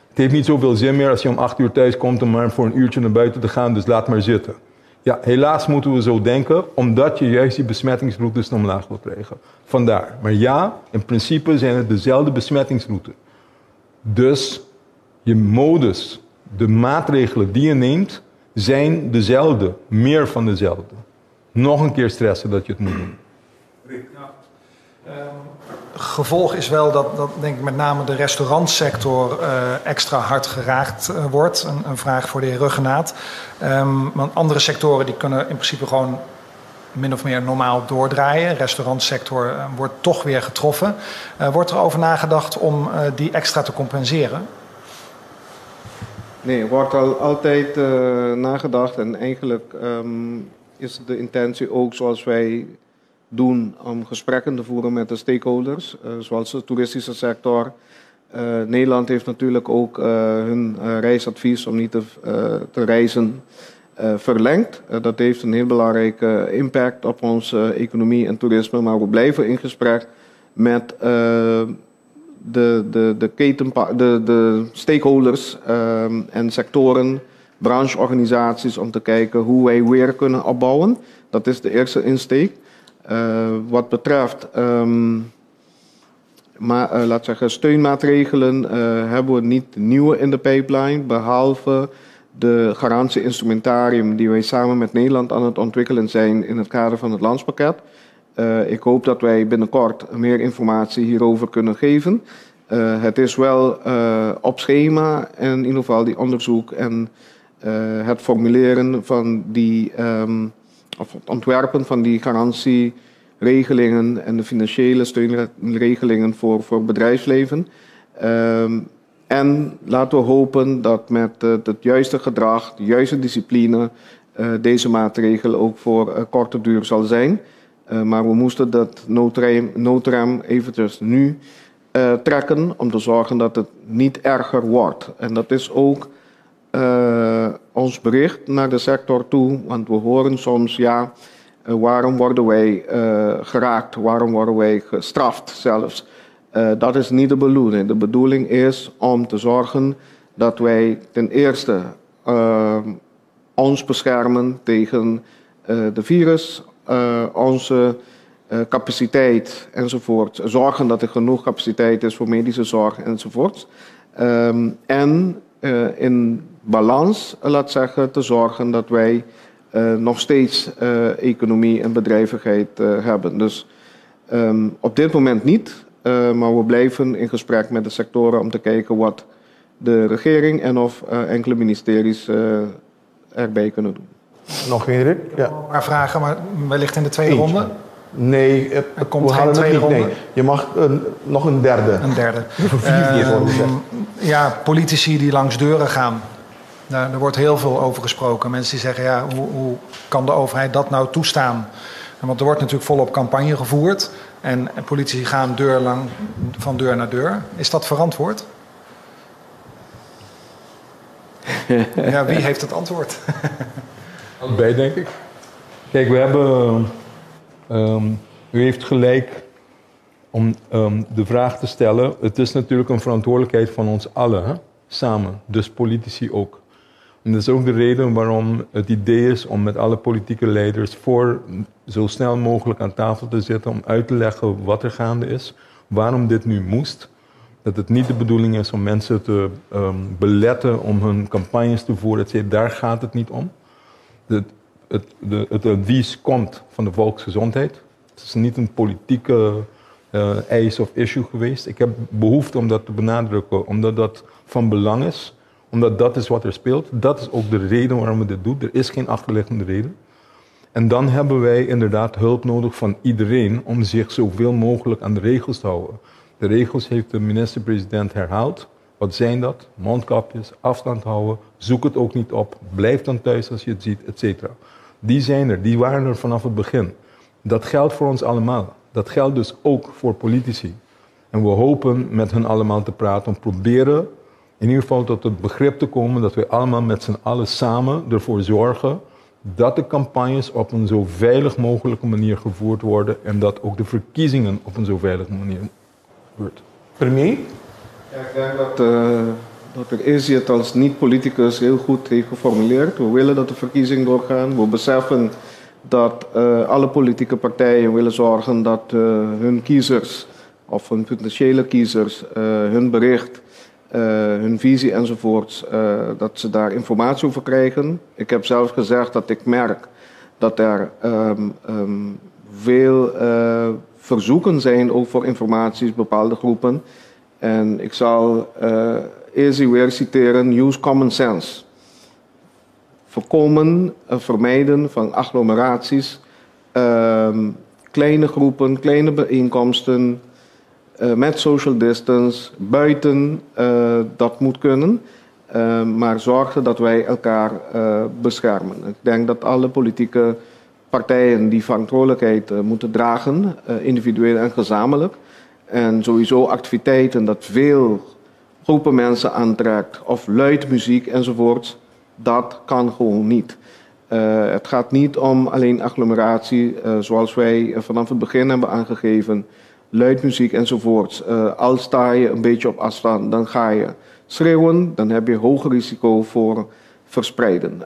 het heeft niet zoveel zin meer als je om 8 uur thuis komt om maar voor een uurtje naar buiten te gaan, dus laat maar zitten. Ja, helaas moeten we zo denken, omdat je juist die besmettingsroutes omlaag wil krijgen. Vandaar. Maar ja, in principe zijn het dezelfde besmettingsroutes. Dus je modus, de maatregelen die je neemt, zijn dezelfde, meer van dezelfde. Nog een keer stressen dat je het moet doen. Ja. Gevolg is wel dat denk ik met name de restaurantsector extra hard geraakt wordt. Een vraag voor de heer Rhuggenaath. Want andere sectoren die kunnen in principe gewoon min of meer normaal doordraaien. De restaurantsector wordt toch weer getroffen. Wordt er over nagedacht om die extra te compenseren? Nee, er wordt al altijd nagedacht en eigenlijk is de intentie ook zoals wij doen om gesprekken te voeren met de stakeholders, zoals de toeristische sector. Nederland heeft natuurlijk ook hun reisadvies om niet te reizen verlengd. Dat heeft een heel belangrijke impact op onze economie en toerisme, maar we blijven in gesprek met de stakeholders en sectoren, brancheorganisaties om te kijken hoe wij weer kunnen opbouwen. Dat is de eerste insteek. Wat betreft laat zeggen, steunmaatregelen hebben we niet nieuwe in de pipeline, behalve de garantie-instrumentarium die wij samen met Nederland aan het ontwikkelen zijn in het kader van het landspakket. Ik hoop dat wij binnenkort meer informatie hierover kunnen geven. Het is wel op schema en in ieder geval die onderzoek en het formuleren van die, of het ontwerpen van die garantieregelingen en de financiële steunregelingen voor bedrijfsleven. En laten we hopen dat met het juiste gedrag, de juiste discipline, deze maatregel ook voor korte duur zal zijn. Maar we moesten dat noodrem eventjes nu trekken om te zorgen dat het niet erger wordt. En dat is ook ons bericht naar de sector toe, want we horen soms, ja, waarom worden wij geraakt, waarom worden wij gestraft zelfs. Dat is niet de bedoeling. De bedoeling is om te zorgen dat wij ten eerste ons beschermen tegen de virus, onze capaciteit enzovoort. Zorgen dat er genoeg capaciteit is voor medische zorg enzovoort. En in balans, laat zeggen, te zorgen dat wij nog steeds economie en bedrijvigheid hebben. Dus op dit moment niet. Maar we blijven in gesprek met de sectoren om te kijken wat de regering en of enkele ministeries erbij kunnen doen. Nog Hendrik? Ja. Een paar vragen, maar wellicht in de tweede Eentje. ronde? Nee, Er komt we geen halen het tweede niet. ronde? Nee. Je mag nog een derde. Een derde. Vier keer worden gezegd. Ja, politici die langs deuren gaan. Daar wordt heel veel over gesproken. Mensen die zeggen, ja, hoe kan de overheid dat nou toestaan? Want er wordt natuurlijk volop campagne gevoerd. En politici gaan van deur naar deur. Is dat verantwoord? Ja, wie heeft het antwoord? Allebei, denk ik. Kijk, we hebben... u heeft gelijk om de vraag te stellen. Het is natuurlijk een verantwoordelijkheid van ons allen, hè? Samen. Dus politici ook. En dat is ook de reden waarom het idee is om met alle politieke leiders voor zo snel mogelijk aan tafel te zitten om uit te leggen wat er gaande is, waarom dit nu moest. Dat het niet de bedoeling is om mensen te beletten om hun campagnes te voeren, et cetera. Daar gaat het niet om. Het advies komt van de volksgezondheid. Het is niet een politieke eis of issue geweest. Ik heb behoefte om dat te benadrukken, omdat dat van belang is. Omdat dat is wat er speelt. Dat is ook de reden waarom we dit doen. Er is geen achterliggende reden. En dan hebben wij inderdaad hulp nodig van iedereen om zich zoveel mogelijk aan de regels te houden. De regels heeft de minister-president herhaald. Wat zijn dat? Mondkapjes, afstand houden, zoek het ook niet op, blijf dan thuis als je het ziet, et cetera. Die zijn er, die waren er vanaf het begin. Dat geldt voor ons allemaal. Dat geldt dus ook voor politici. En we hopen met hen allemaal te praten om proberen in ieder geval tot het begrip te komen dat wij allemaal met z'n allen samen ervoor zorgen dat de campagnes op een zo veilig mogelijke manier gevoerd worden en dat ook de verkiezingen op een zo veilige manier gebeurt. Premier? Ja, ik denk dat er is het als niet-politicus heel goed heeft geformuleerd. We willen dat de verkiezingen doorgaan. We beseffen dat alle politieke partijen willen zorgen dat hun kiezers of hun potentiële kiezers hun bericht, hun visie enzovoorts, dat ze daar informatie over krijgen. Ik heb zelf gezegd dat ik merk dat er veel verzoeken zijn ook voor informaties, bepaalde groepen. En ik zal eerst weer citeren, use common sense. Voorkomen, vermijden van agglomeraties, kleine groepen, kleine bijeenkomsten, met social distance, buiten, dat moet kunnen. Maar zorgen dat wij elkaar beschermen. Ik denk dat alle politieke partijen die verantwoordelijkheid moeten dragen, individueel en gezamenlijk. En sowieso activiteiten dat veel groepen mensen aantrekt, of luid muziek enzovoort, dat kan gewoon niet. Het gaat niet om alleen agglomeratie, zoals wij vanaf het begin hebben aangegeven, luid muziek enzovoort. Al sta je een beetje op afstand, dan ga je schreeuwen, dan heb je hoger risico voor verspreiden.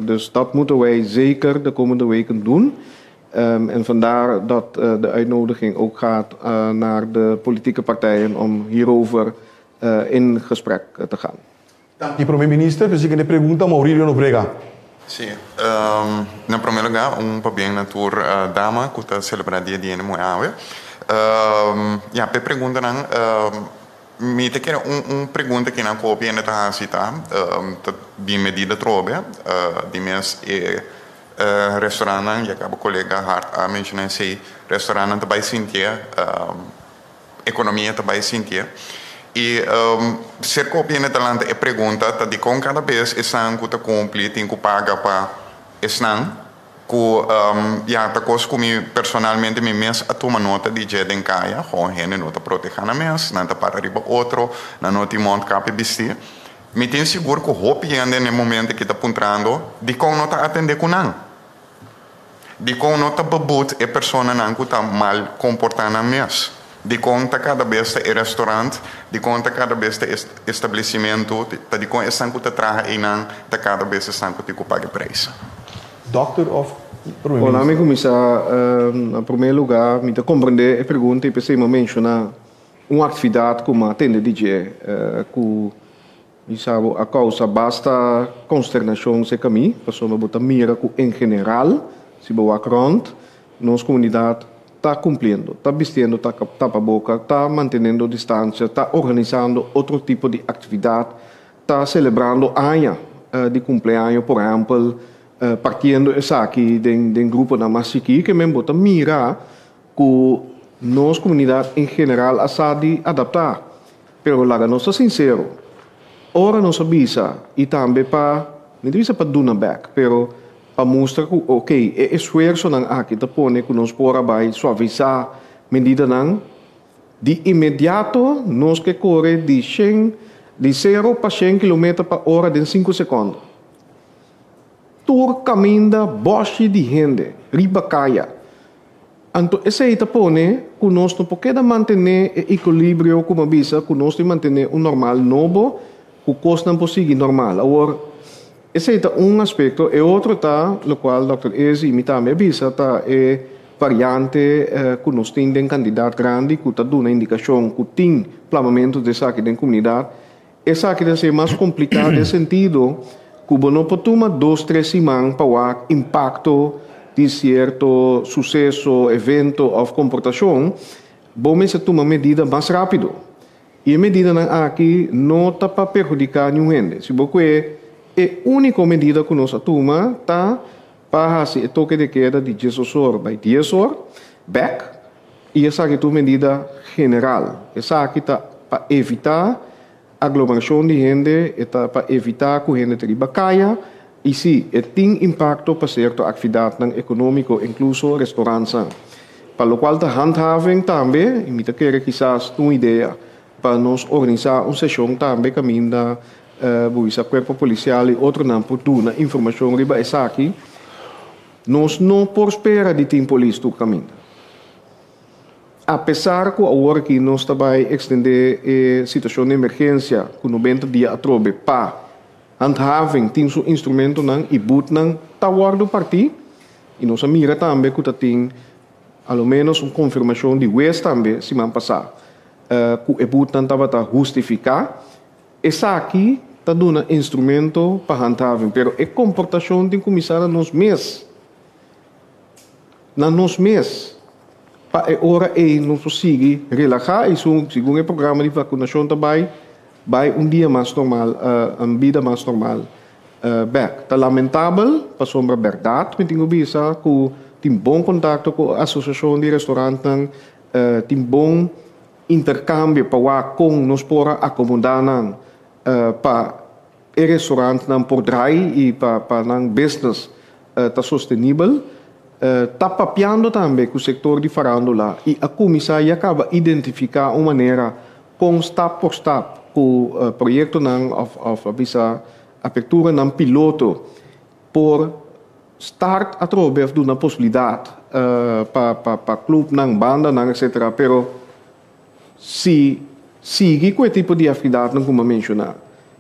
Dus dat moeten wij zeker de komende weken doen. En vandaar dat de uitnodiging ook gaat naar de politieke partijen om hierover in gesprek te gaan. Dank u, premier minister. Dus ik de pregunta Maurilio Nobrega. Sí, na primer lugar, un pabien na tur dama ku ta selebrá dia di hende muhé awe. Ja, p'e preguntanan, mi ta kere un pregunta ku nan ku hopi hende ta hasi ta, ta di medida trobe, di mes e restaurantnan, ya kaba kolega Hart a menshoná esei, restaurantnan ta bai sintié, ekonomia ta bai sintié. I ser ku hopi hende ta lanta e pregunta ta dikon kada bes esnan ku ta kumpli tin ku paga pa esnan ku ya ta kos ku mi personalmente mi mes a tuma nota di dje den kaya, gewoon hende no ta protehá nan mes, nan ta para riba otro, nan no tin mondkapje bistí. Mi tin sigur ku hopi hende na e momento aki ta puntrando dikon no ta atendé ku nan, dikon no ta beboet e personanan ku ta mal komportá nan mes, dikon ta kada bes ta e restaurant, dikon ta kada bes ta e establesimentu, ta dikon esnan ku ta traha einan ta kada bes esnan ku tin ku paga e prijs. Dokter of prome Bon, minister? mi kuminsá, na promé lugá mi ta komprendé e pregunta i p'esei mi a menshoná un aktividat ku mi a tende di dje ku mi sa bo a kousa basta konsternashon serka mi, pasobra bo ta mira ku en general, si bo wak rònt, nos komunidat ta kumpliendo, ta bistiendo tapaboka, ta manteniendo distansia, ta organisando otro tipo di aktividat, ta selebrando aña di kumpleaño, por ehèmpel, partiendo esaki den gruponan mas chikí, ke men bo ta mira ku nos komunidat en general a sa di adaptá. Pero laga nos ta sinsero, ora nos a bisa i tambe pa, mi ta bisa pa duna bèk, pero pa mustra ku ok, e esfuersonan aki ta pone ku nos por a bai suavisá medidanan, di inmediato nos ke kore di shen, di sero pa shen kilometer pa ora den sinku sekònde. Tur kaminda bòshi di hende riba kaya. Anto esei ta pone ku nos no por keda mantené e ekulibrio ku m'a bisa ku nos tin mantené un normal nobo ku kosnan por sigui normal. Awor, esei ta un aspekto. E otro ta lokual dòkter Ezi i mi tambe a bisa ta e variante ku nos tin den kantidat grandi ku ta duna indikashon ku tin plamamentu di esaki den komunidat. Esaki ta ser mas kompliká den sentido ku bo no por tuma dos tres siman pa wak impakto di sierto suseso, evento òf komportashon. Bo mester tuma medida mas rápido. I e medidanan aki no ta pa perhudiká niun hende. Si bo kue e úniko medida ku nos a tuma ta pa hasi e toke de keda di diesdos or bai dies or bèk i esaki ta un medida general. Esaki ta pa evitá aglomerashon di hende, e ta pa evitá ku hende ta riba kaya i sí, e tin impakto pa sierto aktividatnan ekonómiko, inkluso restorantnan. Pa lokual ta handhaving tambe, i mi ta kere kisas ta un idea pa nos organisá un seshon tambe kaminda bo bisa kuerpo polisial i otronan por duna informashon riba esaki. Nos no por spera di tin polis tur kaminda. Apesar ku awor aki nos ta bai ekstendé e situashon di emergensia ku nobenta dia atrobe pa handhaving tin su instrumentonan i butnan ta wòrdu partí i nos a mira tambe ku ta tin a lo ménos un konfirmashon di wes tambe siman pasá ku e butnan tabata hustifiká. Esaki ta duna instrumento pa handhaving, pero e komportashon tin kuminsá na nos mes. Na nos mes. Pa e ora ei nos por sigui relahá i segun e programa di vakunashon ta bai, bai un dia mas normal, un bida mas normal bèk. Ta lamentabel, pasobra bèrdat mi tin ku bisa ku tin bon kontakto ku asosiashon di restorantnan, tin bon interkambio pa wak kon nos por a akomodá nan pa e restorantnan por drai i pa nan business ta sostenibel. Ta papiando tambe ku sektor di farándula i a kuminsá ya kaba identifiká un manera kon stap por stap ku proyektonan òf a bisa aperturanan piloto por start atrobe òf duna posibilidat pa klupnan, bandanan etcetera pero si sigui ku e tipo di aktividatnan ku mi a menshoná,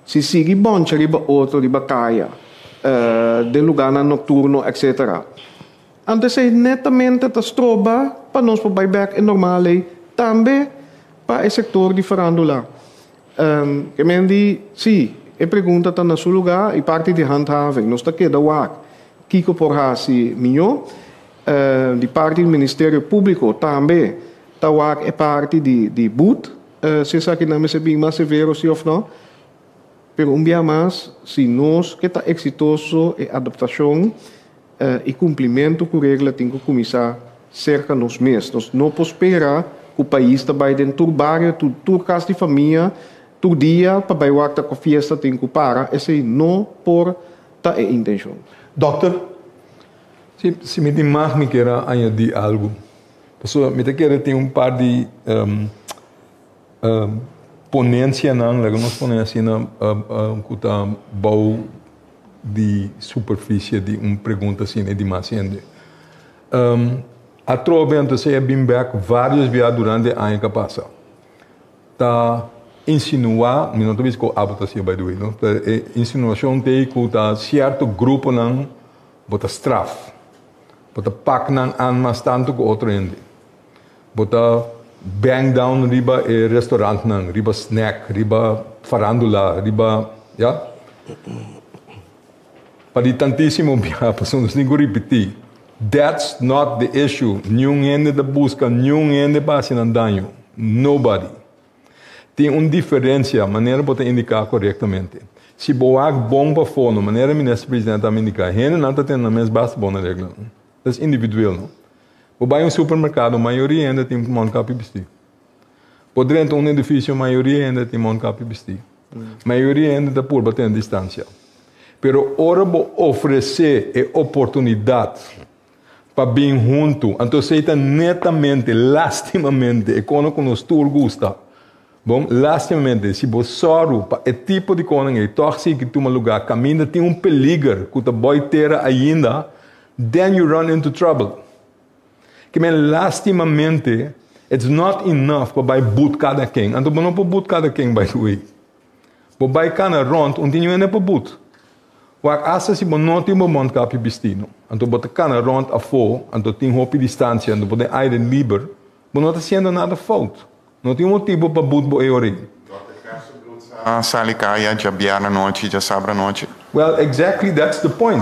si sigui bòncha riba otro riba kaya, den lugánan nokturno etcetera, anto esei netamente ta stroba pa nos por bai bèk e normal ei tambe pa e sektor di farándula. Ke men di, sí, e pregunta ta na su lugá i parti di handhaving. Nos ta keda wak kiko por hasi mihó. Di parti di Ministerio Públiko tambe ta wak e parti di di but, si esakinan mester bin mas severo si òf nò. Pero un bia mas, si nos ke ta eksitoso e adaptashon i kumplimentu ku regla tin ku kuminsá serka nos mes. Nos no por spera ku pais ta bai den tur bario, tur tur kas di famia, tur dia pa bai wak ta ku fiesta tin ku para. Esei no por ta e intenshon. Dòkter. Si, si mi tin mag mi kier a añadí algu. Pasobra mi ta kere tin un par di ponencianan, laga nos pone asina, ku ta bou di superficie di un pregunta asina di mas hende. Atrobe anto esei a bin bek varios bia durante e aña ku a pasa. Ta insinuá, mi no ta bisa ku abo ta hasié by the way, no, pero e insinuashon ta ei ku ta sierto gruponan bo ta straf, bo ta pak nan an mas tantu ku otro hende, bo ta bang down riba e restaurantnan, riba snack, riba farandula, riba, ya. Pa di tantísimo biaha, pasobra nos tin ku ripití. That's not the issue. Niun hende ta buska niun hende pa hasi nan daño. Nobody. Tin un diferensia, manera bo ta indiká korektamente. Si bo wak bon pafó, no manera Minister President a indiká, hendenan ta tene nan mes basta bon na reglanan. Dat is individueel, no? Bo bai un supermerkado, mayoria hende tin mondkapje bistí. Bo drenta un edifisio, mayoria hende tin mondkapje bistí. Mayoria hende ta purba tene distansia. Pero ora bo ofresé e oportunidat pa bin huntu, anto esei ta netamente, lastimamente, e kono ku nos tur gusta. Bon, lastimamente, si bo sòru pa e tipo di konan ei tòg sigui tuma lugá kaminda tin un peliger ku ta bòi tera ainda, then you run into trouble. Ke men lastimamente, it's not enough pa bai but kada ken. Anto bo no por but kada ken, by the way. Bo bai kana rònt, un tin hende pa but. Wak asta si bo no tin bo mondkapje bistí, no. Anto bo ta kana rònt afó, anto tin hopi distansia, anto bo den aire liber, bo no ta hasiendo nada fout. No tin motibu pa but bo e ora ei. Dòkter Gerstenbluth sa sali kaya djabièrnè anochi, djasabra anochi? Well, exactly that's the point.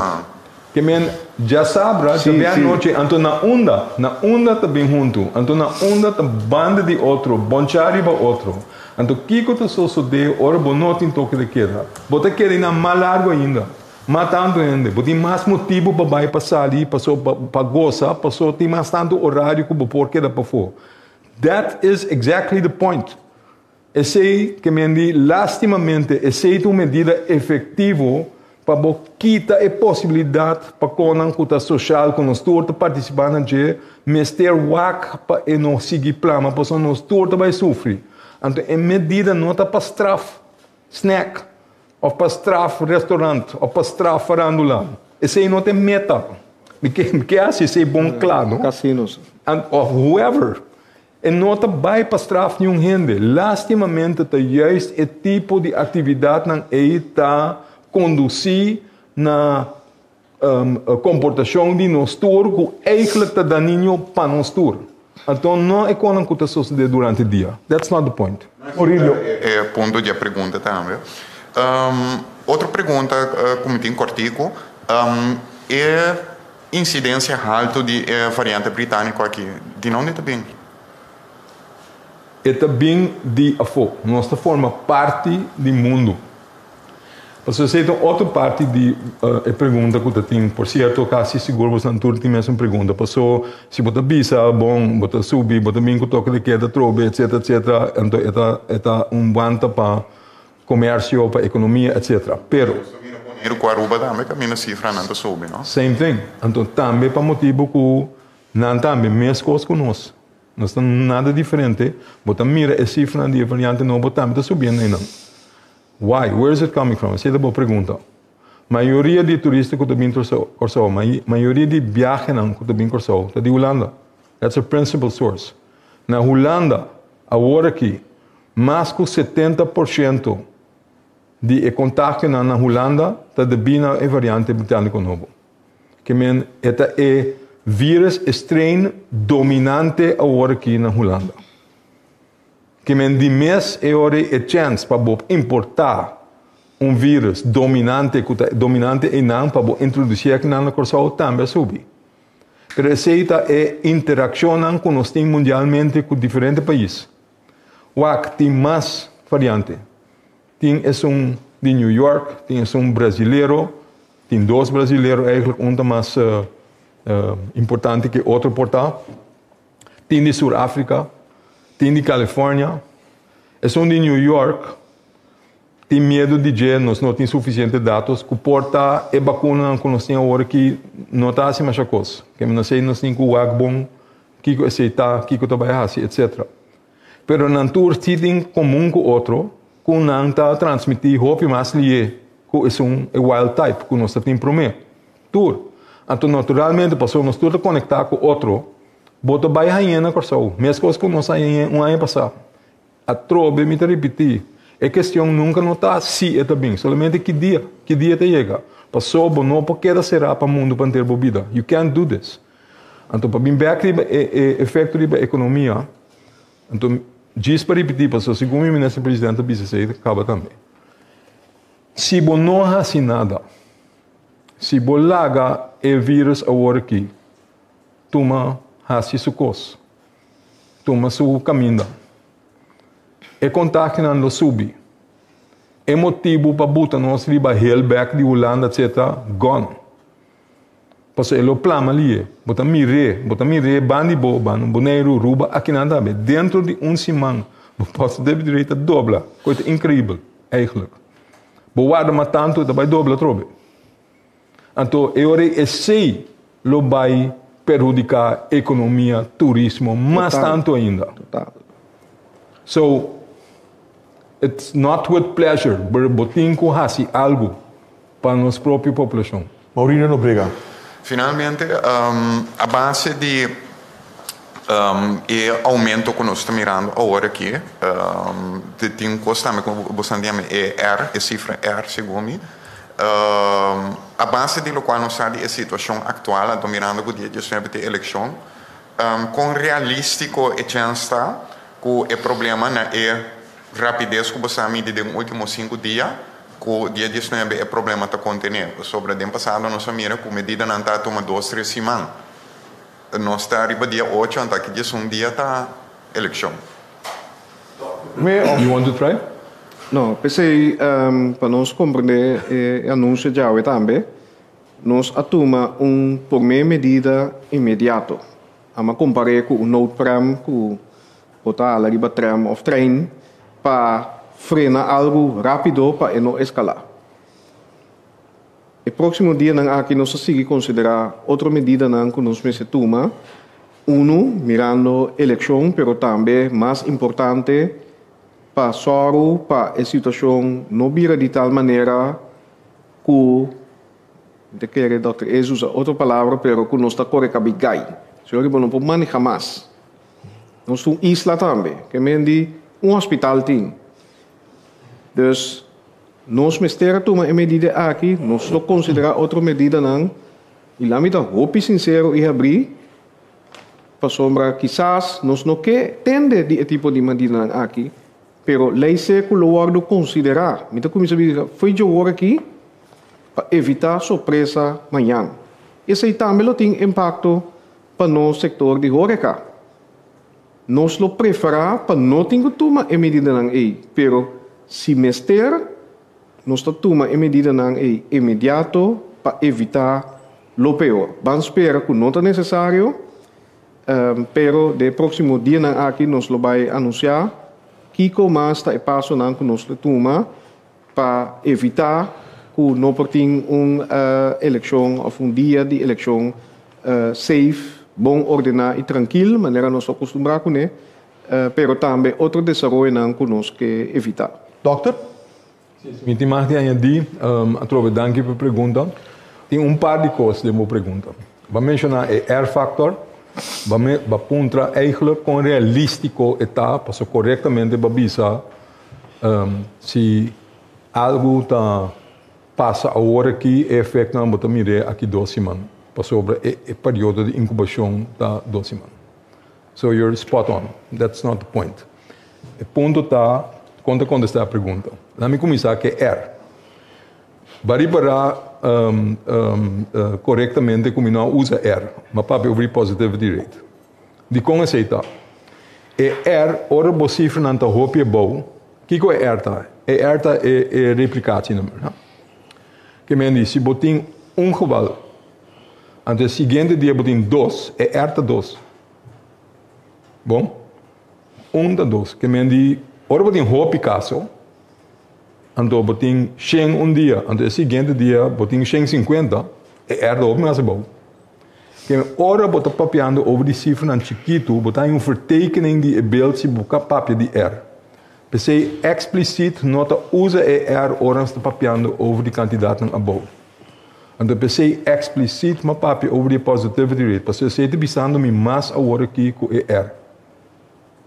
Ke men djasabra, djabièrnè anochi, anto na unda? Na unda ta bin huntu? Anto na unda ta banda di otro, bonchá riba otro? Anto kiko ta sosodé ora bo no tin toke de keda? Bo ta keda einan mas largu ainda, mas tantu hende. Bo tin mas motibu pa bai pa sali, paso pa gosa, paso tin mas tantu orario ku bo por keda pafó. That is exactly the point. Esei ke men di lastimamente esei ta un medida efectivo pa bo kita e posibilidad pa konan ku ta social ku nos tur ta participa na dje mester wak pa e no sigui plama pasobra nos tur ta bai sufri. Anto e medida no ta pa straf snack of pa straf restaurant of pa straf farandula. Esei no ta e meta. Mi ke mi ke hasi esei bon kla no. Casinos. And of whoever. E no ta bai pa straf niun hende. Lastimamente ta juist e tipo di actividadnan ei ta conduci na comportacion di nos tur cu eigenlijk ta dañino pa nos tur. Anto no e conan cu ta sosode durante dia. That's not the point. Murillo. E punto di e pregunta tambe. Otro pregunta cu mi tin cortico, e incidencia halto di e variante Britanico aki, di nonde ta bin? E ta bin di afo. Nos ta forma parti di mundu. Pasobra esei ta un otro parti di e pregunta ku ta tin. Por sierto, kasi sigur boso tur tin mesun pregunta. Paso si bo ta bisa, bon, bo ta subi, bo ta bin ku toke de keda atrobe, etcetera, etcetera, anto e ta e ta un wanta pa komersio, pa ekonomia, etcetera. Pero. Nos ta mira Boneiru ku Aruba tambe kaminda sifranan ta subi, no? Same thing. Anto tambe pa motibu ku nan tambe meskos ku nos. Nos ta nada diferente. Bo ta mira e sifranan di e variante nobo tambe ta subiendo einan. Why? Where is it coming from? Esei ta bo pregunta. Mayoria di turista ku ta bin Kòrsou, mayoria di biahenan ku ta bin Kòrsou ta di Hulanda. That's a principal source. Na Hulanda, awor aki, mas ku 70% di e kontagionan na Hulanda ta debí na e variante britániko nobo. Ke men e ta e virus, e strain dominante awor aki na Hulanda. Ke men di mes e ora ei e chèns pa bo importá un vírus dominante ku ta dominante einan pa bo introdusí akinan na Kòrsou tambe a subi. Pero esei ta e interakshonnan ku nos tin mundialmente ku diferente pais. Wak tin mas variante. Tin esun di New York, tin esun brazilero, tin dos brazilero eigenlijk, un ta mas importante ke otro por ta. Tin di Sur Afrika, tin di California, esun di New York tin miedu di dje, nos no tin sufisiente datos ku por ta e bakunanan ku nos tin awor aki no ta hasi masha kos. Ke no sei nos tin ku wak bon kiko esei ta, kiko ta bai hasi etsetera. Pero nan tur si tin komun ku otro ku nan ta transmití hopi mas lié ku esun e wild type ku nos ta tin promé. Tur. Anto naturalmente pasobra nos tur ta konektá ku otro, bo ta bai hañ'é na Kòrsou, meskos ku nos a hañ'é un aña pasá. Atrobe mi ta ripití, e kestion nunka no ta si e ta bin, solamente ki dia, ki dia e ta yega. Pasobra bo no por keda será pa mundu pa henter bo bida. You can't do this. Anto pa bin bèk riba e e efekto riba ekonomia, anto djis pa ripití, pasobra segun mi minister presidente a bisa esei ta kaba tambe. Si bo no hasi nada, Si bo laga e virus awor aki. tuma hasi su kos, tuma su kaminda. E kontagionan lo subi. E motibu pa buta nos riba heel bek di Hulanda etc. Gone. Pasobra e lo plama liye. Bo ta mir'é, bo ta mir'é ban di bo, ban Boneiru, Ruba, akinan tambe. Dentro di un siman bo positivity rate ta dobla. Koe ta increibel, eigenlijk. Bo warda mas tantu e ta bai dobla atrobe. Anto e ora ei esei lo bai perhudiká ekonomia, turismo mas tantu ainda. So, it's not with pleasure, pero bo tin ku hasi algu pa nos propio populashon. Maurino Nobrega. Finalmente, a base di e aumento ku nos ta mirando awor aki, tin un kos tambe ku bo sa yama e R, e sifra R segun mi, A base di lokual nos sa di e situashon aktual, anto mirando ku dia diesnuebe ta e elekshon, kon realístiko e chèns ta ku e problema na e rapides ku bo sa midi den último sinku dia, ku dia diesnuebe e problema ta kontené? Pasobra den pasado nos a mira ku medidanan ta tuma dos, tres siman. Nos ta riba dia ocho, anto aki diesun dia ta elekshon. You want to try? No, p'esei pa nos komprendé e anunsio djawe tambe, nos a tuma un promé medida inmediato. Amo a kompar'é ku un noodprem ku bo ta hala riba tram òf trein pa frena algu rápido pa e no eskalá. E próksimo dianan aki nos ta sigui konsiderá otro medidanan ku nos mester tuma, unu mirando elekshon pero tambe mas importante pa sòru pa e situashon no bira di tal manera ku, mi ta kere dòkter Ees usa otro palabra, pero ku nos ta kore kabi gai. Señor riba no por maneha mas. Nos ta un isla tambe, ke men di un hospital tin. Dus nos mester a tuma e medida aki, nos lo konsiderá otro medidanan i laat mi ta hopi sinsero i habrí pasobra kisas nos no ke tende di e tipo di medidanan aki, pero lei seku lo wòrdu konsiderá. Mi ta kuminsá bisa fo'i djowor aki pa evitá sorpresa mañan. Esei tambe lo tin impakto pa nos sektor di hóreka. Nos lo preferá pa no tin ku tuma e medidanan ei, pero si mester, nos ta tuma e medidanan ei inmediato pa evitá lo peor. Ban spera ku no ta nesesario, pero den e próksimo dianan aki nos lo bai anunsiá kiko mas ta e pasonan ku nos lo tuma pa evitá ku no por tin un elekshon òf un dia di elekshon safe, bon ordená i trankil, manera nos ta akustumbrá kuné, pero tambe otro desaroyonan ku nos ke evitá. Dòkter? Mi tin mas di añadí. Atrobe danki pa e pregunta. Tin un par di kos den bo pregunta. Bo a menshoná e R-factor, bo a puntra eigentlik kon realístiko e ta, pasobra korektamente bo a bisa si algu ta Pasa awor aki e efectonan bo ta mir'é aki dos siman pasobra e e periodo di incubacion ta dos siman. So you're spot on, that's not the point. E punto ta con ta contesta e pregunta. Laat mi cuminsa cu e R. Bo a ripara corectamente cu mi no a usa R, mi a papia over di positivity rate. Dicon esey ta? E R, ora bo cifranan ta hopi abou, Kiko e R ta? E R ta e e replicatienummer. Ha? Ke men di, si bo tin un geval, anto e siguiente dia bo tin dos, e R ta dos. Bon? Un ta dos. Ke men di, ora bo tin hopi kaso, anto bo tin shen un dia, anto e siguiente dia bo tin shen sinkuenta, e R ta hopi mas abou. Ke ora bo ta papiando over di sifranan chikitu, bo ta haña un vertekening di e beeld si bo ka papia di R. P'esei eksplisit no ta usa e R ora nos ta papiando over di kantidatnan abou. Anto p'esei eksplisit m'a papia over di e positivity rate, pasobra esei ta bisando mi mas awor aki ku e R.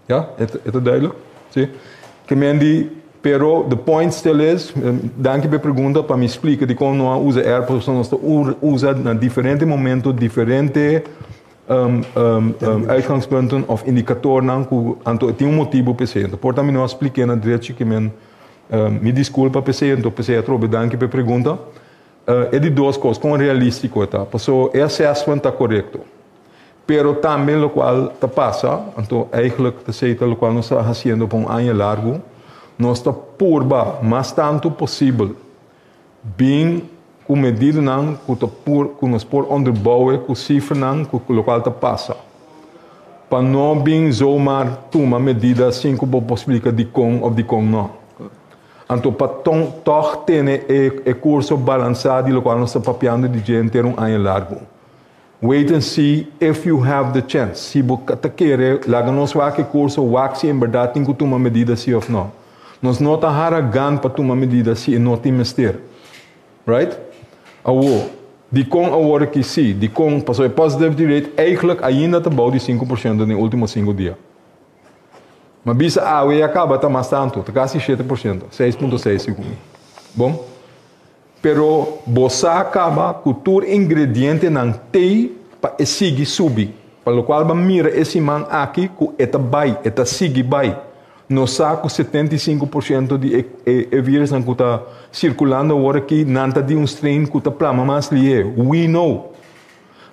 Ja, e ta duidelijk? Si. Ke men di, pero the point still is, danki pa e pregunta pa mi splika dikon no a usa R, pasobra nos ta usa na diferente momento diferente uitgangspunten of indikatornan ku anto e tin un motibu p'esei. Anto por ta mi no a splik'é na drechi ke men mi diskulpa p'esei, anto p'esei atrobe danki pa e pregunta. E di dos kos, kon realístiko e ta? Pasobra e assessment ta korekto. Pero tambe lokual ta pasa, anto eigenlijk ta esei ta lokual nos ta hasiendo pa un aña largu, nos ta purba mas tantu posibel bin ku medidanan ku ta por ku nos por onderbouwe ku sifranan ku lokual ta pasa. Pa no bin zomaar tuma medida sin ku bo por splika dikon òf dikon no. Anto pa ton tòg tene e e kurso balansá di lokual nos ta papiando di dje henter un aña largu. Wait and see if you have the chance. Si bo ta kere, laga nos wak e kurso, wak si en bèrdat tin ku tuma medida si òf no. Nos no ta haragan pa tuma medida si e no tin mester. Right? Awor, dikon awor aki si? Dikon? Pasobra e positivity rate eigenlijk ainda ta bou di 5% den e último sinku dia. Ma bisa awe ya kaba ta mas tantu, ta kasi 7%, 6.6 segun mi. Bon? Pero bo sa kaba ku tur ingredientenan tei pa e sigui subi, pa lokual bo a mira e siman aki ku e ta bai, e ta sigui bai. Nos sa ku 75% di e e virusnan ku ta sirkulando awor aki nan ta di un strain ku ta plama mas lihé. We know.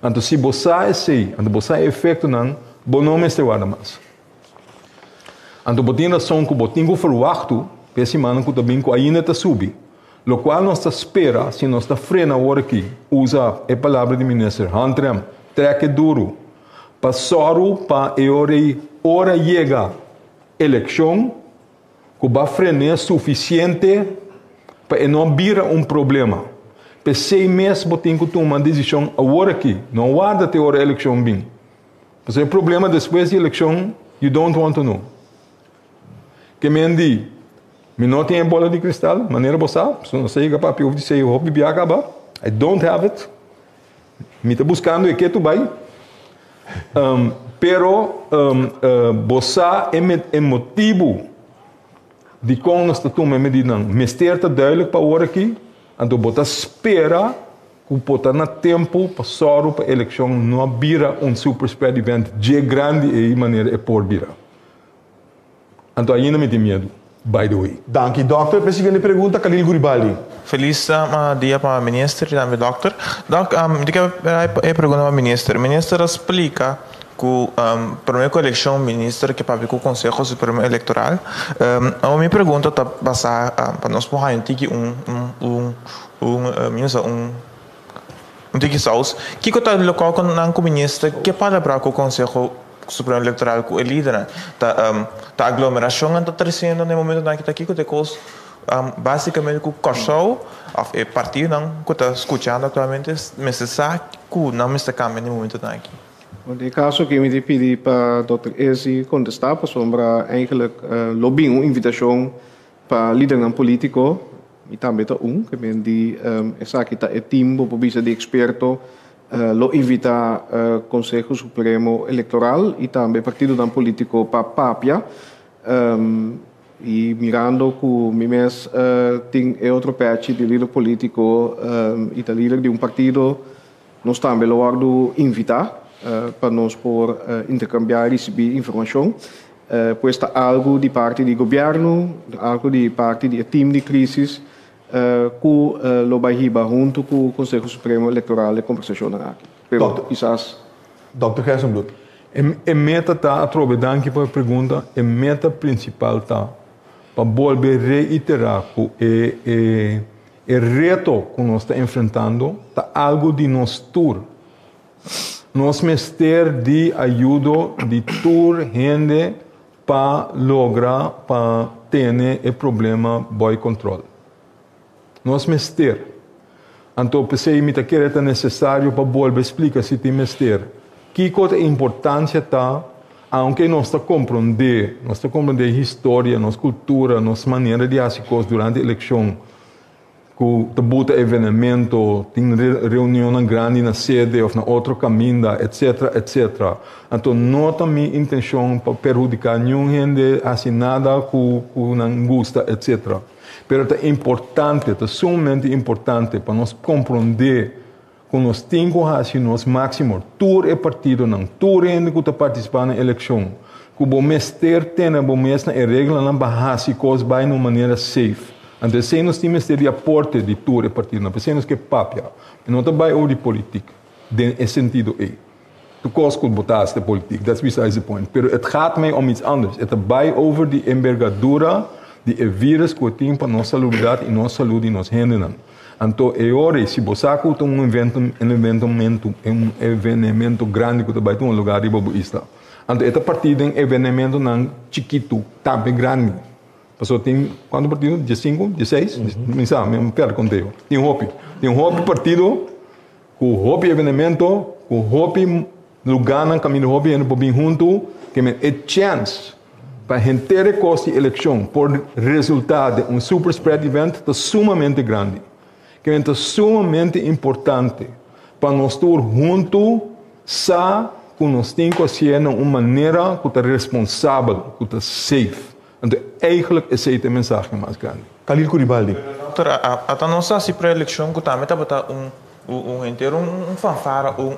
Anto si bo sa esei, anto bo sa e efektonan, bo no mester warda mas. Anto bo tin rason ku bo tin ku ferwachtu pa e simannan ku ta bin ku ainda ta subi. Lokual nos ta spera si nos ta frena awor aki, usa e palabra di minister, handrem, trek e duru, pa sòru pa e ora ei ora yega elekshon ku bo a fren'é sufisiente pa e no bira un problema. P'esei mes bo tin ku tuma desishon awor aki, no warda te ora elekshon bin. Pasobra e problema despues di elekshon, you don't want to know. Ke men di, Mi no tin e bola di kristal, manera bo sa, pasobra nos a yega papia hopi di sei hopi bia kaba. I don't have it. Mi ta buskando e ketu bai. Um, pero um, uh, bo sa e, e motibu di kon nos ta tuma e medidanan. Mester ta duidelijk pa awor aki, anto bo ta spera ku por ta na tempu pa sòru pa elekshon no a bira un super spread event dje grandi ei manera e por bira. Anto ainda mi tin miedu, by the way. Danki dòkter. P'e siguiente pregunta, Khalil Guribaldi. Felis dia pa minister y tambe dokter. Dok, mi ta kier e pregunta pa minister. Minister a splica cu prome cu eleccion minister ke papia cu Conseho Supremo Electoral. Awor mi pregunta ta basa pa nos por haya un tiki un un un mi no sa un un tiki saus. Kico ta locual cu nan cu minister ke palabra cu Conseho Supremo Electoral cu e lidernan? Ta ta aglomeracionnan ta treciendo na e momentonan aki ta kico ta e cos basicamente cu Corsou of e partidonan cu ta scuchando actualmente mester sa cu nan mester cambia na e momentonan aki? Den e kaso aki mi ta pidi pa Dòkter Ezi kontestá pasobra eigenlijk lo bin un invitashon pa lidernan polítiko, mi tambe ta un, ke men di esaki ta e tim bo por bisa di eksperto lo invitá Konseho Supremo Elektoral i tambe partidonan polítiko pa papia i mirando ku mi mes tin e otro pèchi di lider polítiko i ta lider di un partido. Nos tambe lo wòrdu invitá pa nos por interkambiá i risibí informashon. Pues ta algu di parti di gobièrnu, algu di parti di e tim di krísis ku lo bai hiba huntu ku Konseho Supremo Elektoral e kombersashonnan aki. Pero kisas. Dòkter Gerstenbluth. E meta ta, atrobe danki pa e pregunta, e meta prinsipal ta pa bolbe reiterá ku e E reto ku nos ta enfrentando ta algu di nos tur. Nos mester di ayudo di tur hende pa logra pa tene e problema boi kontrol. Nos mester. Anto p'esei mi ta kere ta nesesario pa bolbe splika si tin mester. Kiko ta e importansia ta, aunke nos ta komprondé, nos ta komprondé historia, nos kultura, nos manera di hasi kos durante elekshon, ku ta buta evenemento, tin reunionnan grandi na sede òf na otro kaminda, etsetera, etsetera. Anto no ta mi intenshon pa perhudiká niun hende hasi nada ku ku nan gusta, etsetera. Pero ta importante, ta sumamente importante pa nos komprondé ku nos tin ku hasi nos máksimo, tur e partidonan, tur hende ku ta partisipá na elekshon, ku bo mester tene bo mes na e reglanan pa hasi kos bai na un manera safe. Anto esei nos tin mester di aporte di tur e partidonan, p'esei nos ke papia. E no ta bai over di politik den e sentido ei. Tur kos ku bo ta hasi ta politiek, that's besides the point. Pero het gaat mij om iets anders. E ta bai over di embergadura di e virus ku e tin pa nos salubridat i nos salú di nos hendenan. Anto e ora ei, si bo sa ku ta un evento, un eventomento, un evenemento grandi ku ta bai tuma lugá riba bo isla, anto e ta partí den evenementonan chikitu, tambe grandi. Pasobra tin kuantu partido? Diesinku? Dieseis? Mi sa, mi pèrdè konteo. Tin hopi. Tin hopi partido ku hopi evenemento, ku hopi lugánan kaminda hopi hende por bin huntu, ke men e chèns pa henter e kos di elekshon por resultá den un super spread event ta sumamente grandi. Ke men ta sumamente importante pa nos tur huntu sa ku nos tin ku hasié na un manera ku ta responsabel, ku ta safe. Anto eigenlijk esei ta e mensahe mas grandi. Khalil Coulibaly. Dokter, ata nos a hasi pre-elekshon ku tambe tabata un un henter un fanfara, un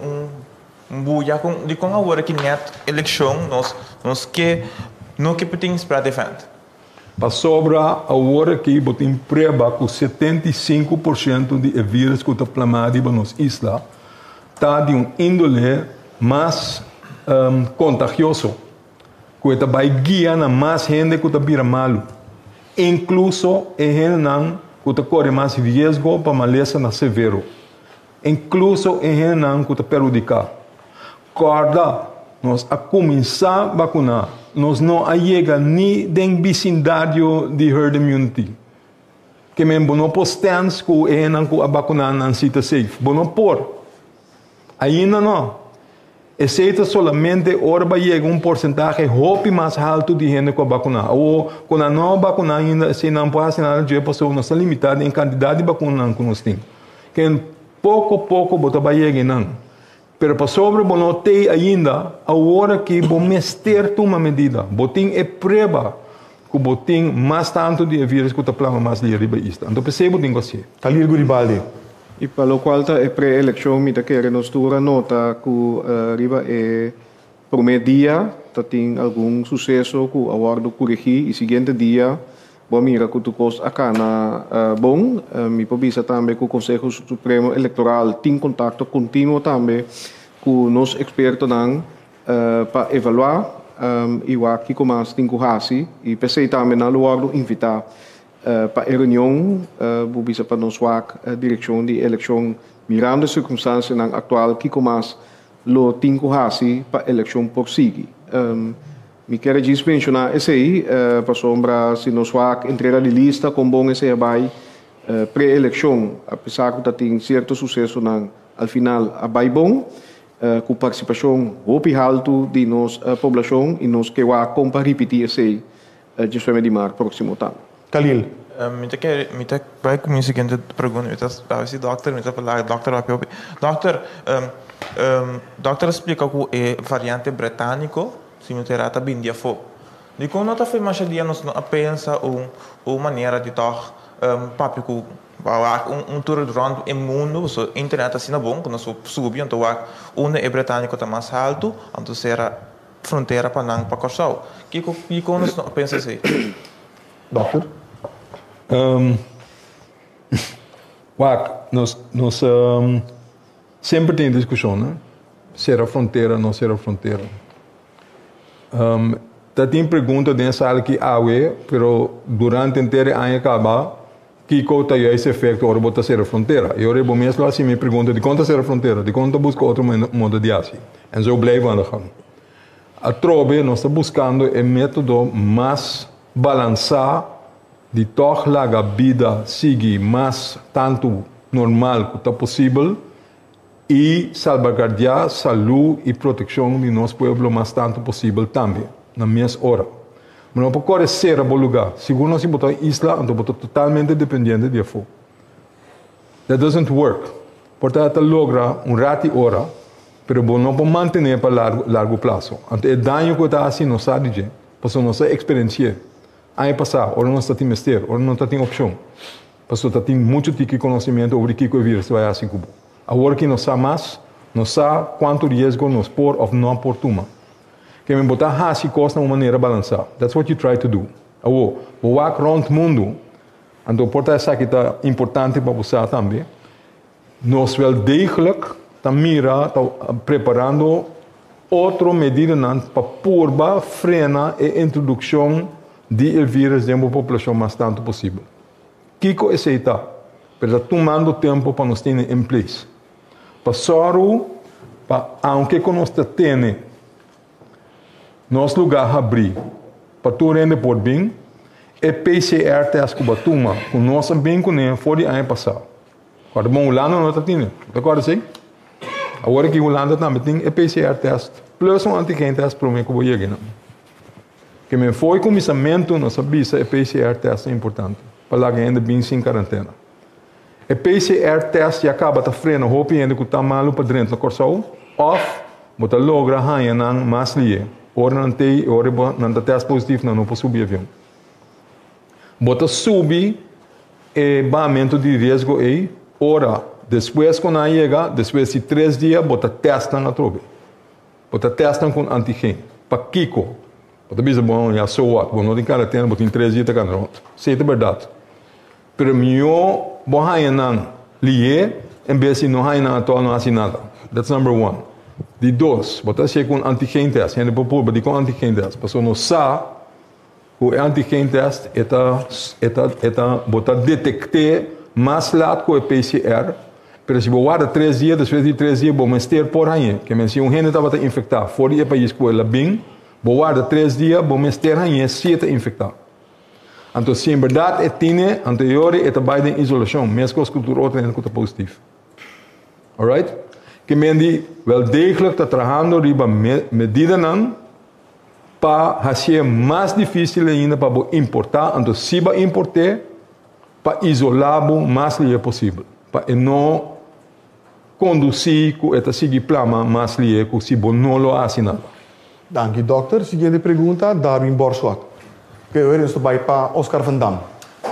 un buya ku dikon awor aki nèt elekshon nos nos ke no ke por tin spread event? Pasobra awor aki bo tin prueba ku 75% di e virus ku ta plamá riba nos isla ta di un índole mas kontagioso. Ku e ta bai guia na mas hende ku ta bira malu, inkluso e hendenan ku ta kore mas riesgo pa malesanan severo, inkluso e hendenan ku ta perhudiká. Kòrda, nos a kuminsá bakuná, nos no a yega ni den bisindario di herd immunity. Ke men bo no por stèns ku e hendenan ku a bakuná nan si ta safe. Bo no por. Ainda no. Esei ta solamente ora bo a yega un porsentahe hopi mas haltu di hende ku a bakuná. Awor, ku nan no a bakuná ainda, esei nan por hasi nada dje pasobra nos ta limitá den e kantidat di bakunanan ku nos tin. Ken poko poko bo ta bai yega einan. Pero pasobra bo no tei ainda, awor aki bo mester tuma medida. Bo tin e prueba ku bo tin mas tantu di e virus ku ta plama mas lihe riba e isla. Anto p'esei bo tin ku hasié. Khalil Guribaldi. I pa lokual ta e pre-elekshon mi ta kere nos tur a nota ku riba e promé dia ta tin algun suseso ku a wòrdu kurigí i siguiente dia bo a mira ku tur kos a kana bon. Mi por bisa tambe ku Konseho Supremo Elektoral tin kontakto kontinuo tambe ku nos ekspertonan pa evaluá i wak kiko mas tin ku hasi i p'esei tambe nan lo wòrdu invitá pa e reunion. Bo bisa pa nos wak direkshon di elekshon mirando e sirkunstansianan aktual kiko mas lo tin ku hasi pa elekshon por sigui. Mi kier a djis menshoná esei pasobra si nos wak entrega di lista kon bon esei a bai pre-elekshon apesar ku ta tin sierto susesonan al final a bai bon. Ku partisipashon hopi haltu di nos poblashon i nos ke wak kon pa ripití esei djesnuebe di mart próksimo tambe. Khalil. Mi ta kere, mi ta bai ku mi siguiente pregunta, mi ta a si dòkter, mi ta laga dòkter papia hopi. Dòkter, dòkter a splika ku e variante bretániko, si mi no ta erá, ta bini di afó. Dikon no ta afirmá masha dia nos no a pensa un un manera di tòg papia ku Wak un tur rond e mundu, pasobra internet ta asina bon ku nos por subi anto wak unda e bretániko ta mas haltu, anto sera frontera pa nan pa Kòrsou. Kiko dikon nos no a pensa esei? Dòkter? Wak, nos nos semper tin e diskushon, no? Sera frontera, no sera frontera. Ta tin pregunta den sala aki awe, pero durante henter e aña kaba, kiko ta juist efekto ora bo ta sera frontera? I ora bo mes lo hasi mi pregunta, dikon ta sera frontera? Dikon ta buska otro modo di hasi? En zo blijven we aan de gang. Atrobe nos ta buskando e metodo mas balansá di tòg laga bida sigui mas tantu normal ku ta posibel, I salbagardiá salú i protekshon di nos pueblo mas tantu posibel tambe, na mes ora. Bo no por kore sera bo lugá. Sigur no si bo ta un isla, anto bo ta totalmente dependiente di afó. That doesn't work. Por ta ta logra un rat i ora, pero bo no por mantené pa largu largu plaso. Anto e daño ku e ta hasi nos sa di dje, pasobra nos a eksperensi'é aña pasá ora nos ta tin mester, ora no ta tin opshon. Pasobra ta tin muchu tiki konosementu over di kiko e virus ta bai hasi ku bo. Awor ki nos sa mas, nos sa kuantu riesgo nos por òf no por tuma. Ke men bo ta hasi kos na un manera balansá. That's what you try to do. Awor, bo wak rònt mundu, anto por ta esaki ta importante pa bo sa tambe, nos wel degelijk ta mira, ta preparando. otro medidanan pa purba frena e introdukshon di e vírus den bo populashon mas tantu posibel. Kiko esei ta? Pero ta tumando tempu pa nos tene in place. Pa sòru pa aunke ku nos ta tene nos lugá habrí pa tur hende por bin, e PCR test ku bo a tuma ku nos a bin kuné for di aña pasá. Kòrda bon, Hulanda no ta tine. Bo ta kòrda esei? Awor aki Hulanda tambe tin e PCR test plus un antigen test promé ku bo yega einan. Ke men fo'i kuminsamentu nos a bisa e PCR test ta importante pa laga hende bin sin karantena. E PCR test ya kaba ta frena hopi hende ku ta malu pa drenta na Kòrsou òf bo ta logra haña nan mas lié. Ora nan tei i ora bo nan ta test positif nan no por subi avion. Bo ta subi e bahamentu di riesgo ei ora despues ku nan a yega, despues di tres dia bo ta test nan atrobe. Bo ta test nan ku un antigen. Pakiko? Bo ta bisa bon ya so what, bo no tin karantena, bo tin tres dia ta kana rònt. Esei ta bèrdat. Pero mihó bo haña nan lihé en bes di no haña nan atòl no hasi nada. That's number one. Di dos, bo ta hasié ku un antigen test. Hende por purba dikon antigen test? Pasobra nos sa ku e antigen test e ta e ta e ta bo ta detekt'é mas lat ku e PCR, pero si bo warda tres dia, despues di tres dia bo mester por hañ'é. Ke men si un hende tabata infektá for di e pais ku el a bin, bo warda tres dia, bo mester hañ'é si e ta infektá. Anto si en berdad e tine, anto e yori e ta bai den isolashon, meskos ku tur otro hende ku ta positif. Alright? Ke men di wel degelijk ta trahando riba medidanan pa hasié mas difísil ainda pa bo importá, anto si bo a import'é, pa isolá bo mas lihé posibel, pa e no kondusí ku e ta sigui plama mas lihé ku si bo no lo hasi nada. Danki dòkter. Siguiente pregunta, Darwin Borswat. Oke, oe nos ta bai pa Oscar van Dam.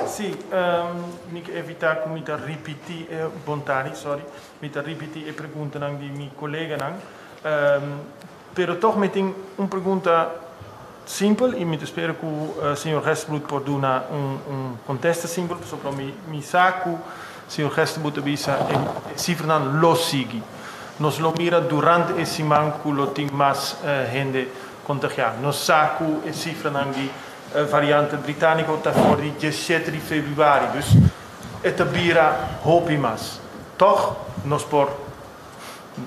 Sí, mi ke evitá ku mi ta ripití e bontadi, sorry, mi ta ripití e preguntanan di mi koleganan. Pero tòg mi tin un pregunta simpel i mi ta spera ku señor Gerstenbluth por duna un kontesta simpel pasobra mi sa ku señor Gerstenbluth a bisa e sifranan lo sigui. Nos lo mira durante e siman ku lo tin mas hende kontagiá. Nos sa ku e sifranan di variante britániko ta for di diesshete di febrüari, dus e ta bira hopi mas. Tòg nos por.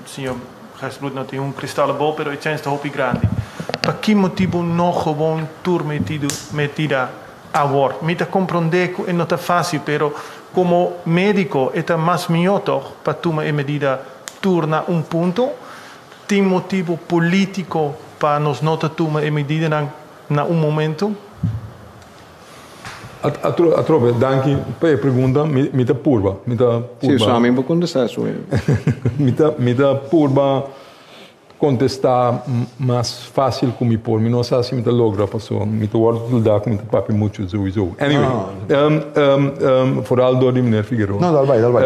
Señor Gerstbloed no tin un kristal bol, pero e chens ta hopi grandi. Pa ki motibu no gewoon tur metido metida awor? Mi ta komprondé ku e no ta fásil, pero komo médiko e ta mas mihó tòg pa tuma e medida tur na un punto? Tin motibu polítiko pa nos no ta tuma e medidanan na un momento? Atrobe, danki pa e pregunta. Mi ta purba, mi ta purba. Si, so ami por kontestá su. Mi ta, mi ta purba kontestá mas fásil ku mi por. Mi no sa si mi ta logra pasobra mi ta wòrdu tildá ku mi ta papia muchu souiso. Anyway, foral dor di meneer Figueroa. No, dal bai, dal bai.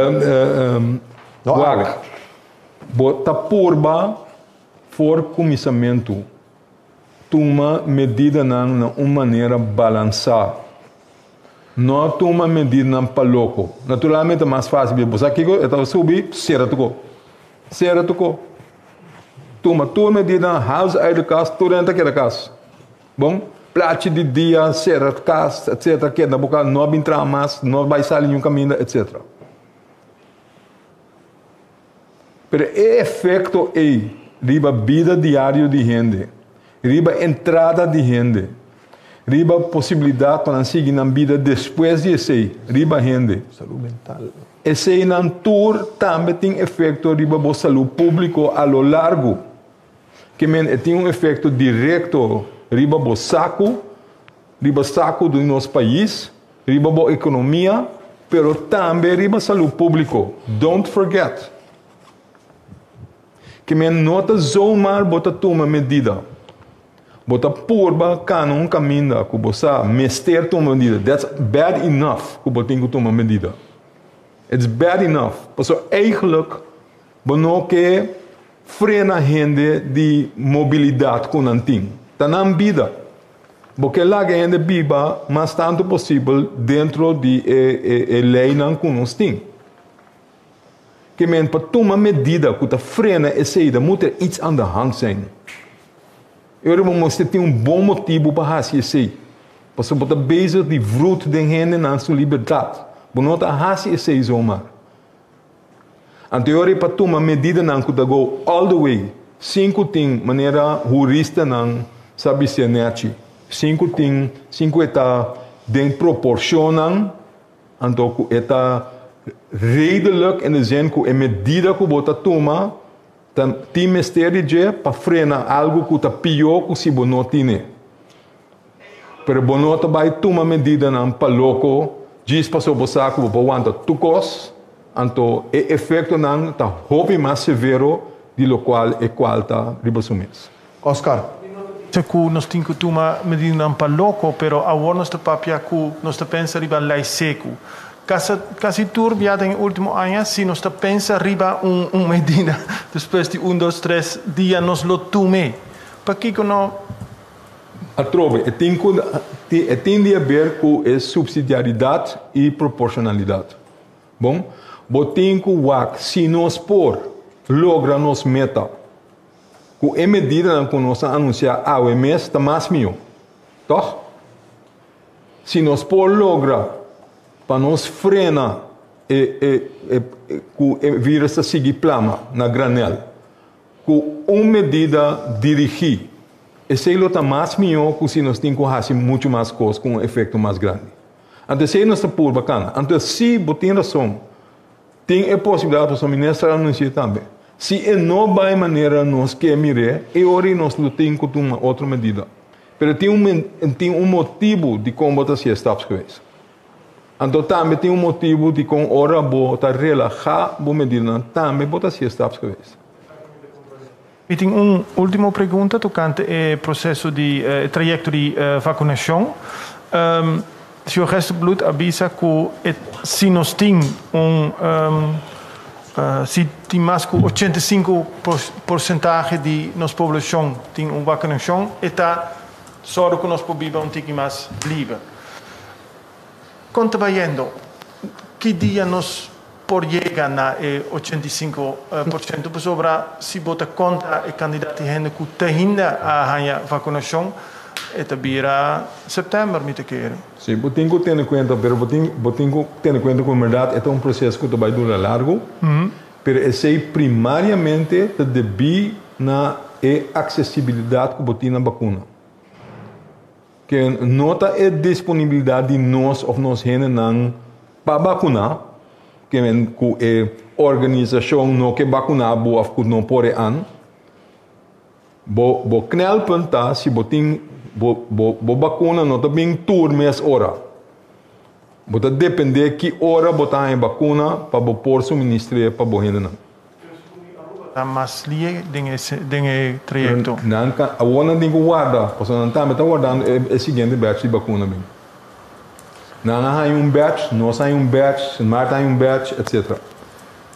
Wak, bo ta purba for kuminsamentu. Tuma medidanan na un manera balansá. No tuma medidanan pa loko. Naturalmente ta mas fásil bisa bo sa kiko e ta subi, sera tuko. Sera tuko. Tuma tur medidanan, haal ze uit de kast, tur hende ta keda kas. Bon, plachi di dia, sera kas, etcetera, keda bo kas, no bin traha mas, no bai sali niun kaminda, etcetera. Pero e efekto ei riba bida diario di hende, riba entrada di hende, riba posibilidat pa nan sigui nan bida despues di esei, riba hende. Salú mental. Eseinan tur tambe tin efekto riba bo salú públiko a lo largu. Ke men e tin un efekto direkto riba bo saku, riba saku di nos pais, riba bo ekonomia, pero tambe riba salú públiko. Don't forget. Ke men no ta zomaar bo ta tuma medida. Bo ta purba kana un kaminda ku bo sa mester tuma medida. That's bad enough ku bo tin ku tuma medida. It's bad enough. Pasobra eigenlijk bo no ke frena hende di mobilidat ku nan tin. Ta nan bida. Bo ke laga hende biba mas tantu posibel dentro di e e leinan ku nos tin. Ke men pa tuma medida ku ta frena esei dan moet er iets aan de hand zijn. E ora bo mester tin un bon motibu pa hasi esei. Pasobra bo ta bezig di vrut den hendenan su libertat. Bo no ta hasi esei zomaar. Anto e ora ei pa tuma medidanan ku ta go all the way, sin ku tin manera huristanan sa bis'é nèchi, sin ku tin, sin ku e ta den proporshonnan, anto ku e ta redelijk in de zin ku e medida ku bo ta tuma ta tin mester di dje pa frena algu ku ta pió ku si bo no tine. Pero bo no ta bai tuma medidanan pa loko djis pasobra bo sa ku bo por wanta tur kos, anto e efektonan ta hopi mas severo di lokual e kual ta riba su mes. Oscar. Sa ku nos tin ku tuma medidanan pa loko, pero awor nos ta papia ku nos ta pensa riba lei seku. Kasa kasi tur bia den e ultimo aña si nos ta pensa riba un un medida despues di un dos tres dia nos lo tum'é. Pakiko no? Atrobe, e tin ku e tin di haber ku e supsidiaridat i proporshonalidat. Bon, bo tin ku wak si nos por logra nos meta ku e medidanan ku nos a anunsiá awe mes ta mas mihó, tòg? Si nos por logra pa nos frena e e e ku e virus ta sigui plama na granèl Ku un medida dirigí, esei lo ta mas mihó ku si nos tin ku hasi muchu mas kos ku un efekto mas grandi. Anto esei nos ta purba kana. Anto si bo tin rason, tin e posibilidat, pasobra minister a anunsi'é tambe, si e no bai manera nos ke mir'é, e ora ei nos lo tin ku tuma otro medida. Pero tin un tin un motibu dikon bo ta hasié stapsgewijs. Anto tambe tin un motibu dikon ora bo ta relahá bo medidanan tambe bo ta hasié stapsgewijs. Mi tin un último pregunta tokante e proseso di e trayekto di vakunashon. Señor Gerstenbluth a bisa ku e si nos tin un si tin mas ku 85 porsentahe di nos poblashon tin un vakunashon e ta sòru ku nos por biba un tiki mas liber. Kon ta bayendo? Ki dia nos por yega na e 85%? Pasobra si bo ta konta e kandidat di hende ku te hinda a haña vakunashon, e ta bira sèptèmber mi ta kere. Sí, bo tin ku tene kuenta, pero bo tin bo tin ku tene kuenta ku en bèrdat e ta un proseso ku ta bai dura largu, pero esei primariamente ta debí na e aksesibilidat ku bo tin na bakuna. Ke no ta e disponibilidat di nos òf nos hendenan pa bakuná, ke men ku e organisashon no ke bakuná bo òf ku no por e an. Bo bo knelpunt ta si bo tin bo bo bo bakuna no ta bin tur mes ora. Bo ta dependé ki ora bo ta haña bakuna pa bo por suministr'é pa bo hendenan. Ta mas lie den e den e trayecto. Nan ta awor nan tin ku warda pasobra nan tambe ta wardando e e siguiente batch di bakuna bin. Nan a haña un batch, nos haña un batch, Sint Maarten haña un batch, etcetera.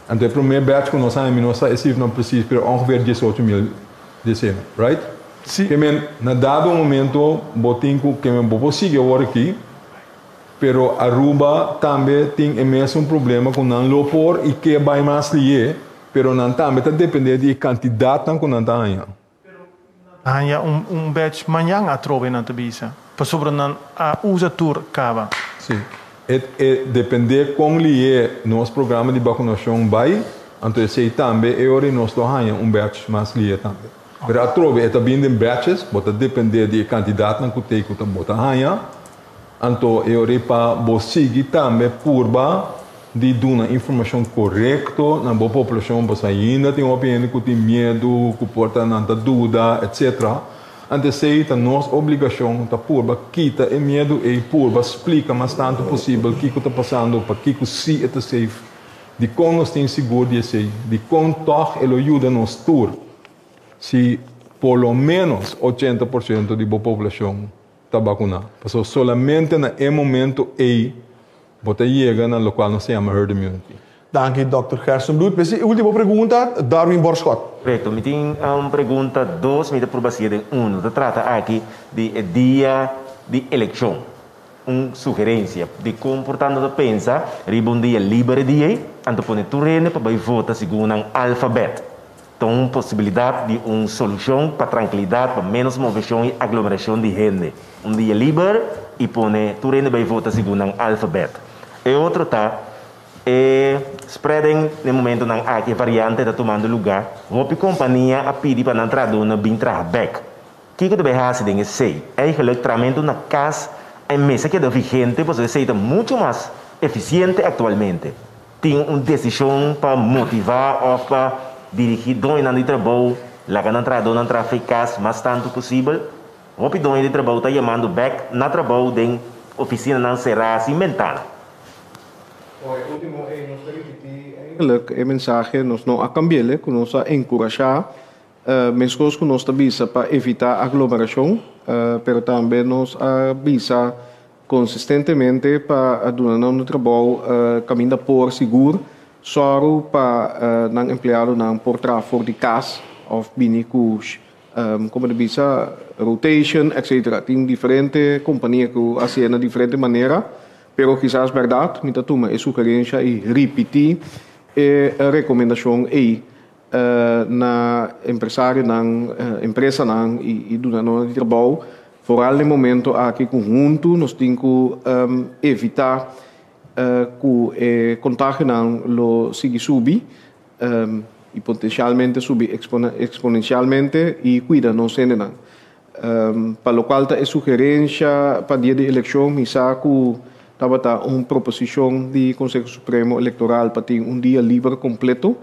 Anto e promé batch ku nos haña mi no sa e sifranan presis pero ongeveer diesocho mil desena, right? Si. Ke men na dado momento bo tin ku ke men bo por sigui awor aki. Pero Aruba tambe tin e mesun problema ku nan lo por i ke bai mas lié, pero nan tambe ta dependé di e kantidatnan ku nan ta haña. Haña un un batch mañan atrobe nan ta bisa, pasobra nan a usa tur kaba. Sí. E e dependé kon lié nos programa di bakunashon bai, anto esei tambe e ora i nos lo haña un batch mas lié tambe. Pero atrobe e ta bin den batches, bo ta dependé di e kantidatnan ku tei ku ta bo ta haña. Anto e ora ei pa bo sigui tambe purba di duna informashon korekto na bo poblashon pasobra ainda tin hopi hende ku tin miedu, ku por ta nan ta duda etsetera. Anto esei ta nos obligashon ta purba kita e miedu ei, purba splika mas tantu posibel kiko ta pasando, pakiko si e ta safe, dikon nos tin sigur di esei, dikon tòg e lo yuda nos tur si por lo ménos 80% di bo poblashon ta bakuná. Pasobra solamente na e momento ei bo ta yega na lokual nos ta yama herd immunity. Danki Dòkter Gerstenbluth. P'esei e ultimo pregunta, Darwin Borschot. Korekto. Mi tin un pregunta, dos, mi ta purba sigue den uno. Ta trata aki di e dia di elekshon. Un sugerensia di kon por tanto ta pensa riba un dia liber e dia ei. Anto pone tur hende pa bai vota segun nan alfabet. Ta un posibilidat di un solushon pa trankilidat, pa ménos moveshon i aglomerashon di hende. Un dia liber i pone tur hende bai vota segun nan alfabet. E otro ta e spreading na e momentonan aki, e variante ta tumando lugá. Hopi kompania a pidi pa nan trahadónan bin traha bèk. Kiko ta bai hasi den esei? Eigenlijk trahamentu na kas a mester keda vigente pasobra esei ta muchu mas efisiente aktualmente. Tin un desishon pa motivá òf pa dirigí doñonan di trabou laga nan trahadónan traha fei kas mas tantu posibel? Hopi doño di trabou ta yamando bèk na trabou den ofisinanan será sin bentana. Bon, e último ei nos ta ripití eigenlijk e mensahe, nos no a kambi'el, ku nos a enkurashá Meskos ku nos ta bisa pa evitá aglomerashon, pero tambe nos a bisa konsistentemente pa duna nan un trabou kaminda por sigur sòru pa nan empleadonan por traha for di kas òf bini ku komo ta bisa rotation etcetera. Tin diferente kompania ku hasié na diferente manera, pero kisas bèrdat mi ta tuma e sugerensha i ripití e rekomendashon ei. Na empresarionan, empresanan i dunadónan di trabou, foral den momento aki ku huntu nos tin ku evitá ku e kontagionan lo sigui subi i potensialmente subi eksponensialmente i kuida nos hendenan. Pa lokual ta e sugerensha pa dia di elekshon mi sa ku tabata un proposishon di Konseho Supremo Elektoral pa tin un dia liber kompleto.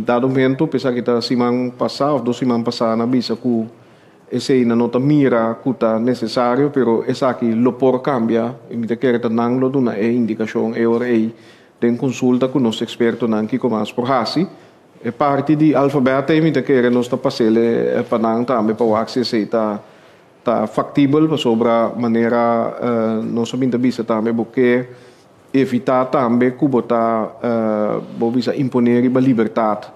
Dado momento, p'esaki ta siman pasá òf dos siman pasá nan a bisa ku esei nan no ta mira ku ta nesesario, pero esaki lo por kambia i mi ta kere ta nan lo duna e indikashon e ora ei den konsulta ku nos ekspertonan kiko mas por hasi. E parti di alfabet ei mi ta kere nos ta pas'el pa nan tambe pa wak si esei ta ta faktibel pasobra manera nos a bin ta bisa tambe bo ke evitá tambe ku bo ta bo bisa imponé riba libertat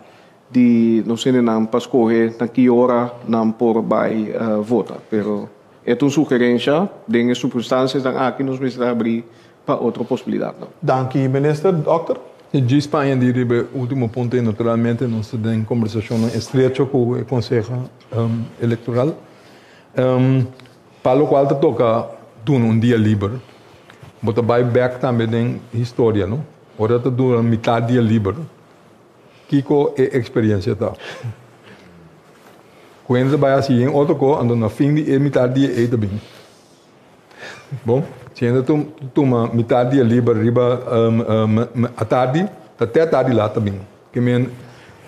di nos hendenan pa skohe na ki ora nan por bai vota. Pero e ta un sugerensha den e sirkunstansianan aki nos mester habrí pa otro posibilidatnan. Danki Minister. Dòkter. E djis pa añadí riba e último punto ei, naturalmente nos ta den kombersashonnan estrecho ku e Konseho Elektoral. Pa lokual ta toka duna un dia liber, bo ta bai bèk tambe den historia, no? Ora ta duna mitar dia liber, kiko e eksperensia ta? Ku hende ta bai hasi yen otro ko, anto na fin di e mitar dia ei ta bin. Bon, si hende tuma mitar dia liber riba atardi, ta te atardi lat ta bin. Ke men,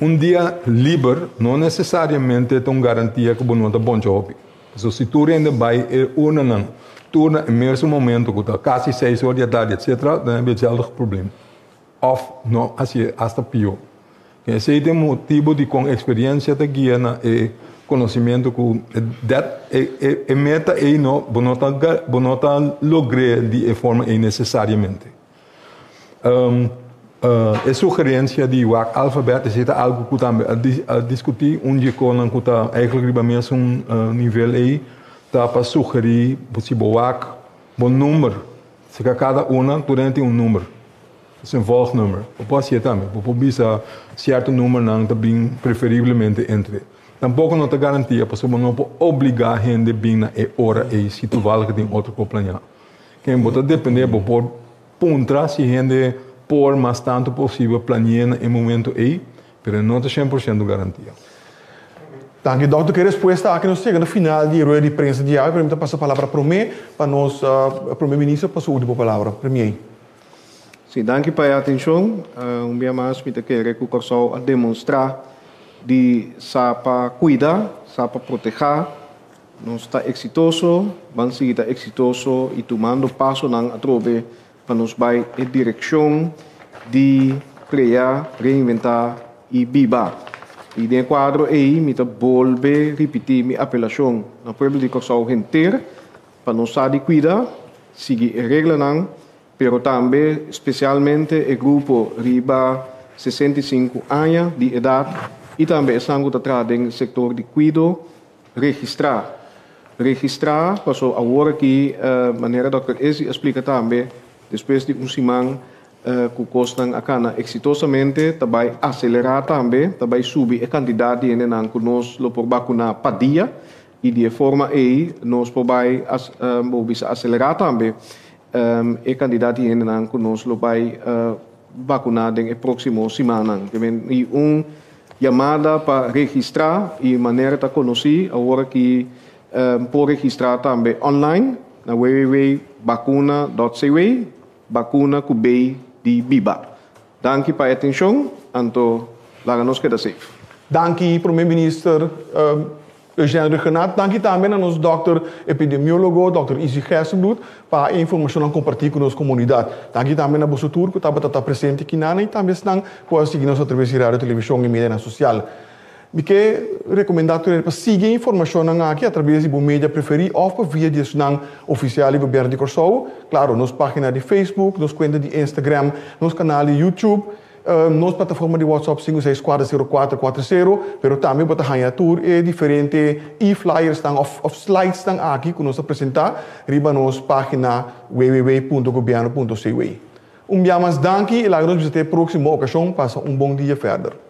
un dia liber no nesesariamente ta un garantia ku bo no ta boncha hopi. Pasobra si tur hende bai e urnanan tur na e mesun momento ku ta kasi seis or di atardi etcetera, dan e hetzelfde probleem. Òf no hasié asta pió. Esei ta e motibu dikon eksperensia ta guia na e konosementu ku dat e meta ei no bo no ta bo no ta logr'é di e forma ei nesesariamente. E sugerensia di wak alfabet esei ta algu ku tambe a diskutí. Un di e konan ku ta eigentlik riba mesun nivel ei ta pa sugerí si bo wak bo number Seka kada una tur hende tin un number. Es un volgnummer. Bo por hasié tambe. Bo por bisa sierto numbernan ta bin preferiblemente entre. Tampoco no ta garantia pasobra bo no por obliga hende bin na e ora ei si toevallig tin otro ko planeá. Ken bo ta depende bo por puntra si hende por mas tanto posibel planeé na e momento ei, pero no ta 100% garantia. Danki dòkter ku e respuesta aki nos yega na final di e rueda di prensa di awe pero mi ta pasa palabra promé pa nos prome minister pa su ultimo palabra. Premier. Sí, danki pa e atenshon. Un bia mas mi ta kere ku Kòrsou a demonstrá di sa pa kuida, sa pa protehá. Nos ta eksitoso, ban sigui ta eksitoso i tumando pasonan atrobe pa nos bai e direkshon di krea, reinventá i biba. I den e kuadro ei mi ta bolbe ripití mi apelashon na pueblo di Kòrsou henter pa nos sa di kuida, sigui e reglanan, pero tambe spesialmente e grupo riba 65 aña di edat i tambe esnan ku ta traha den sektor di kuido, Registrá. Registrá paso awor aki manera dòkter Izzy a splika tambe despues di un siman Ku kosnan a kana eksitosamente, ta bai aselerá tambe, ta bai subi e kantidat di hendenan ku nos lo por bakuná pa dia i di e forma ei nos por bai bo bisa aselerá tambe e kantidat di hendenan ku nos lo bai bakuná den e próksimo simannan. I un yamada pa registrá i manera ta konosí awor aki por registrá tambe online na www.bakuna.cw. Bakuna ku bay di biba. Danki pa e atenshon, anto laga nos keda safe. Danki Prome Minister Eugène Rhuggenaath. Danki tambe na nos dòkter epidemiólogo dòkter Izzy Gerstenbluth pa e informashonnan kompartí ku nos komunidat. Danki tambe na boso tur ku tabata ta presente kinan i tambe esnan ku a sigui nos atraves di radio, televishon i medianan sosial. Mi ke rekomendá tur hende pa sigui e informashonnan aki atraves di bo media preferí òf pa via di esnan ofisial di Gobièrnu di Kòrsou. Klaro, nos página di Facebook, nos kuenta di Instagram, nos kanal di YouTube, nos plataforma di WhatsApp 5640440, pero tambe bo ta haña tur e diferente e-flyersnan òf òf slidesnan aki ku nos ta presentá riba nos página www.gobièrnu.cw. Un bia mas danki i laga nos bisa te e próksimo okashon. Pasa un bon dia fèrder.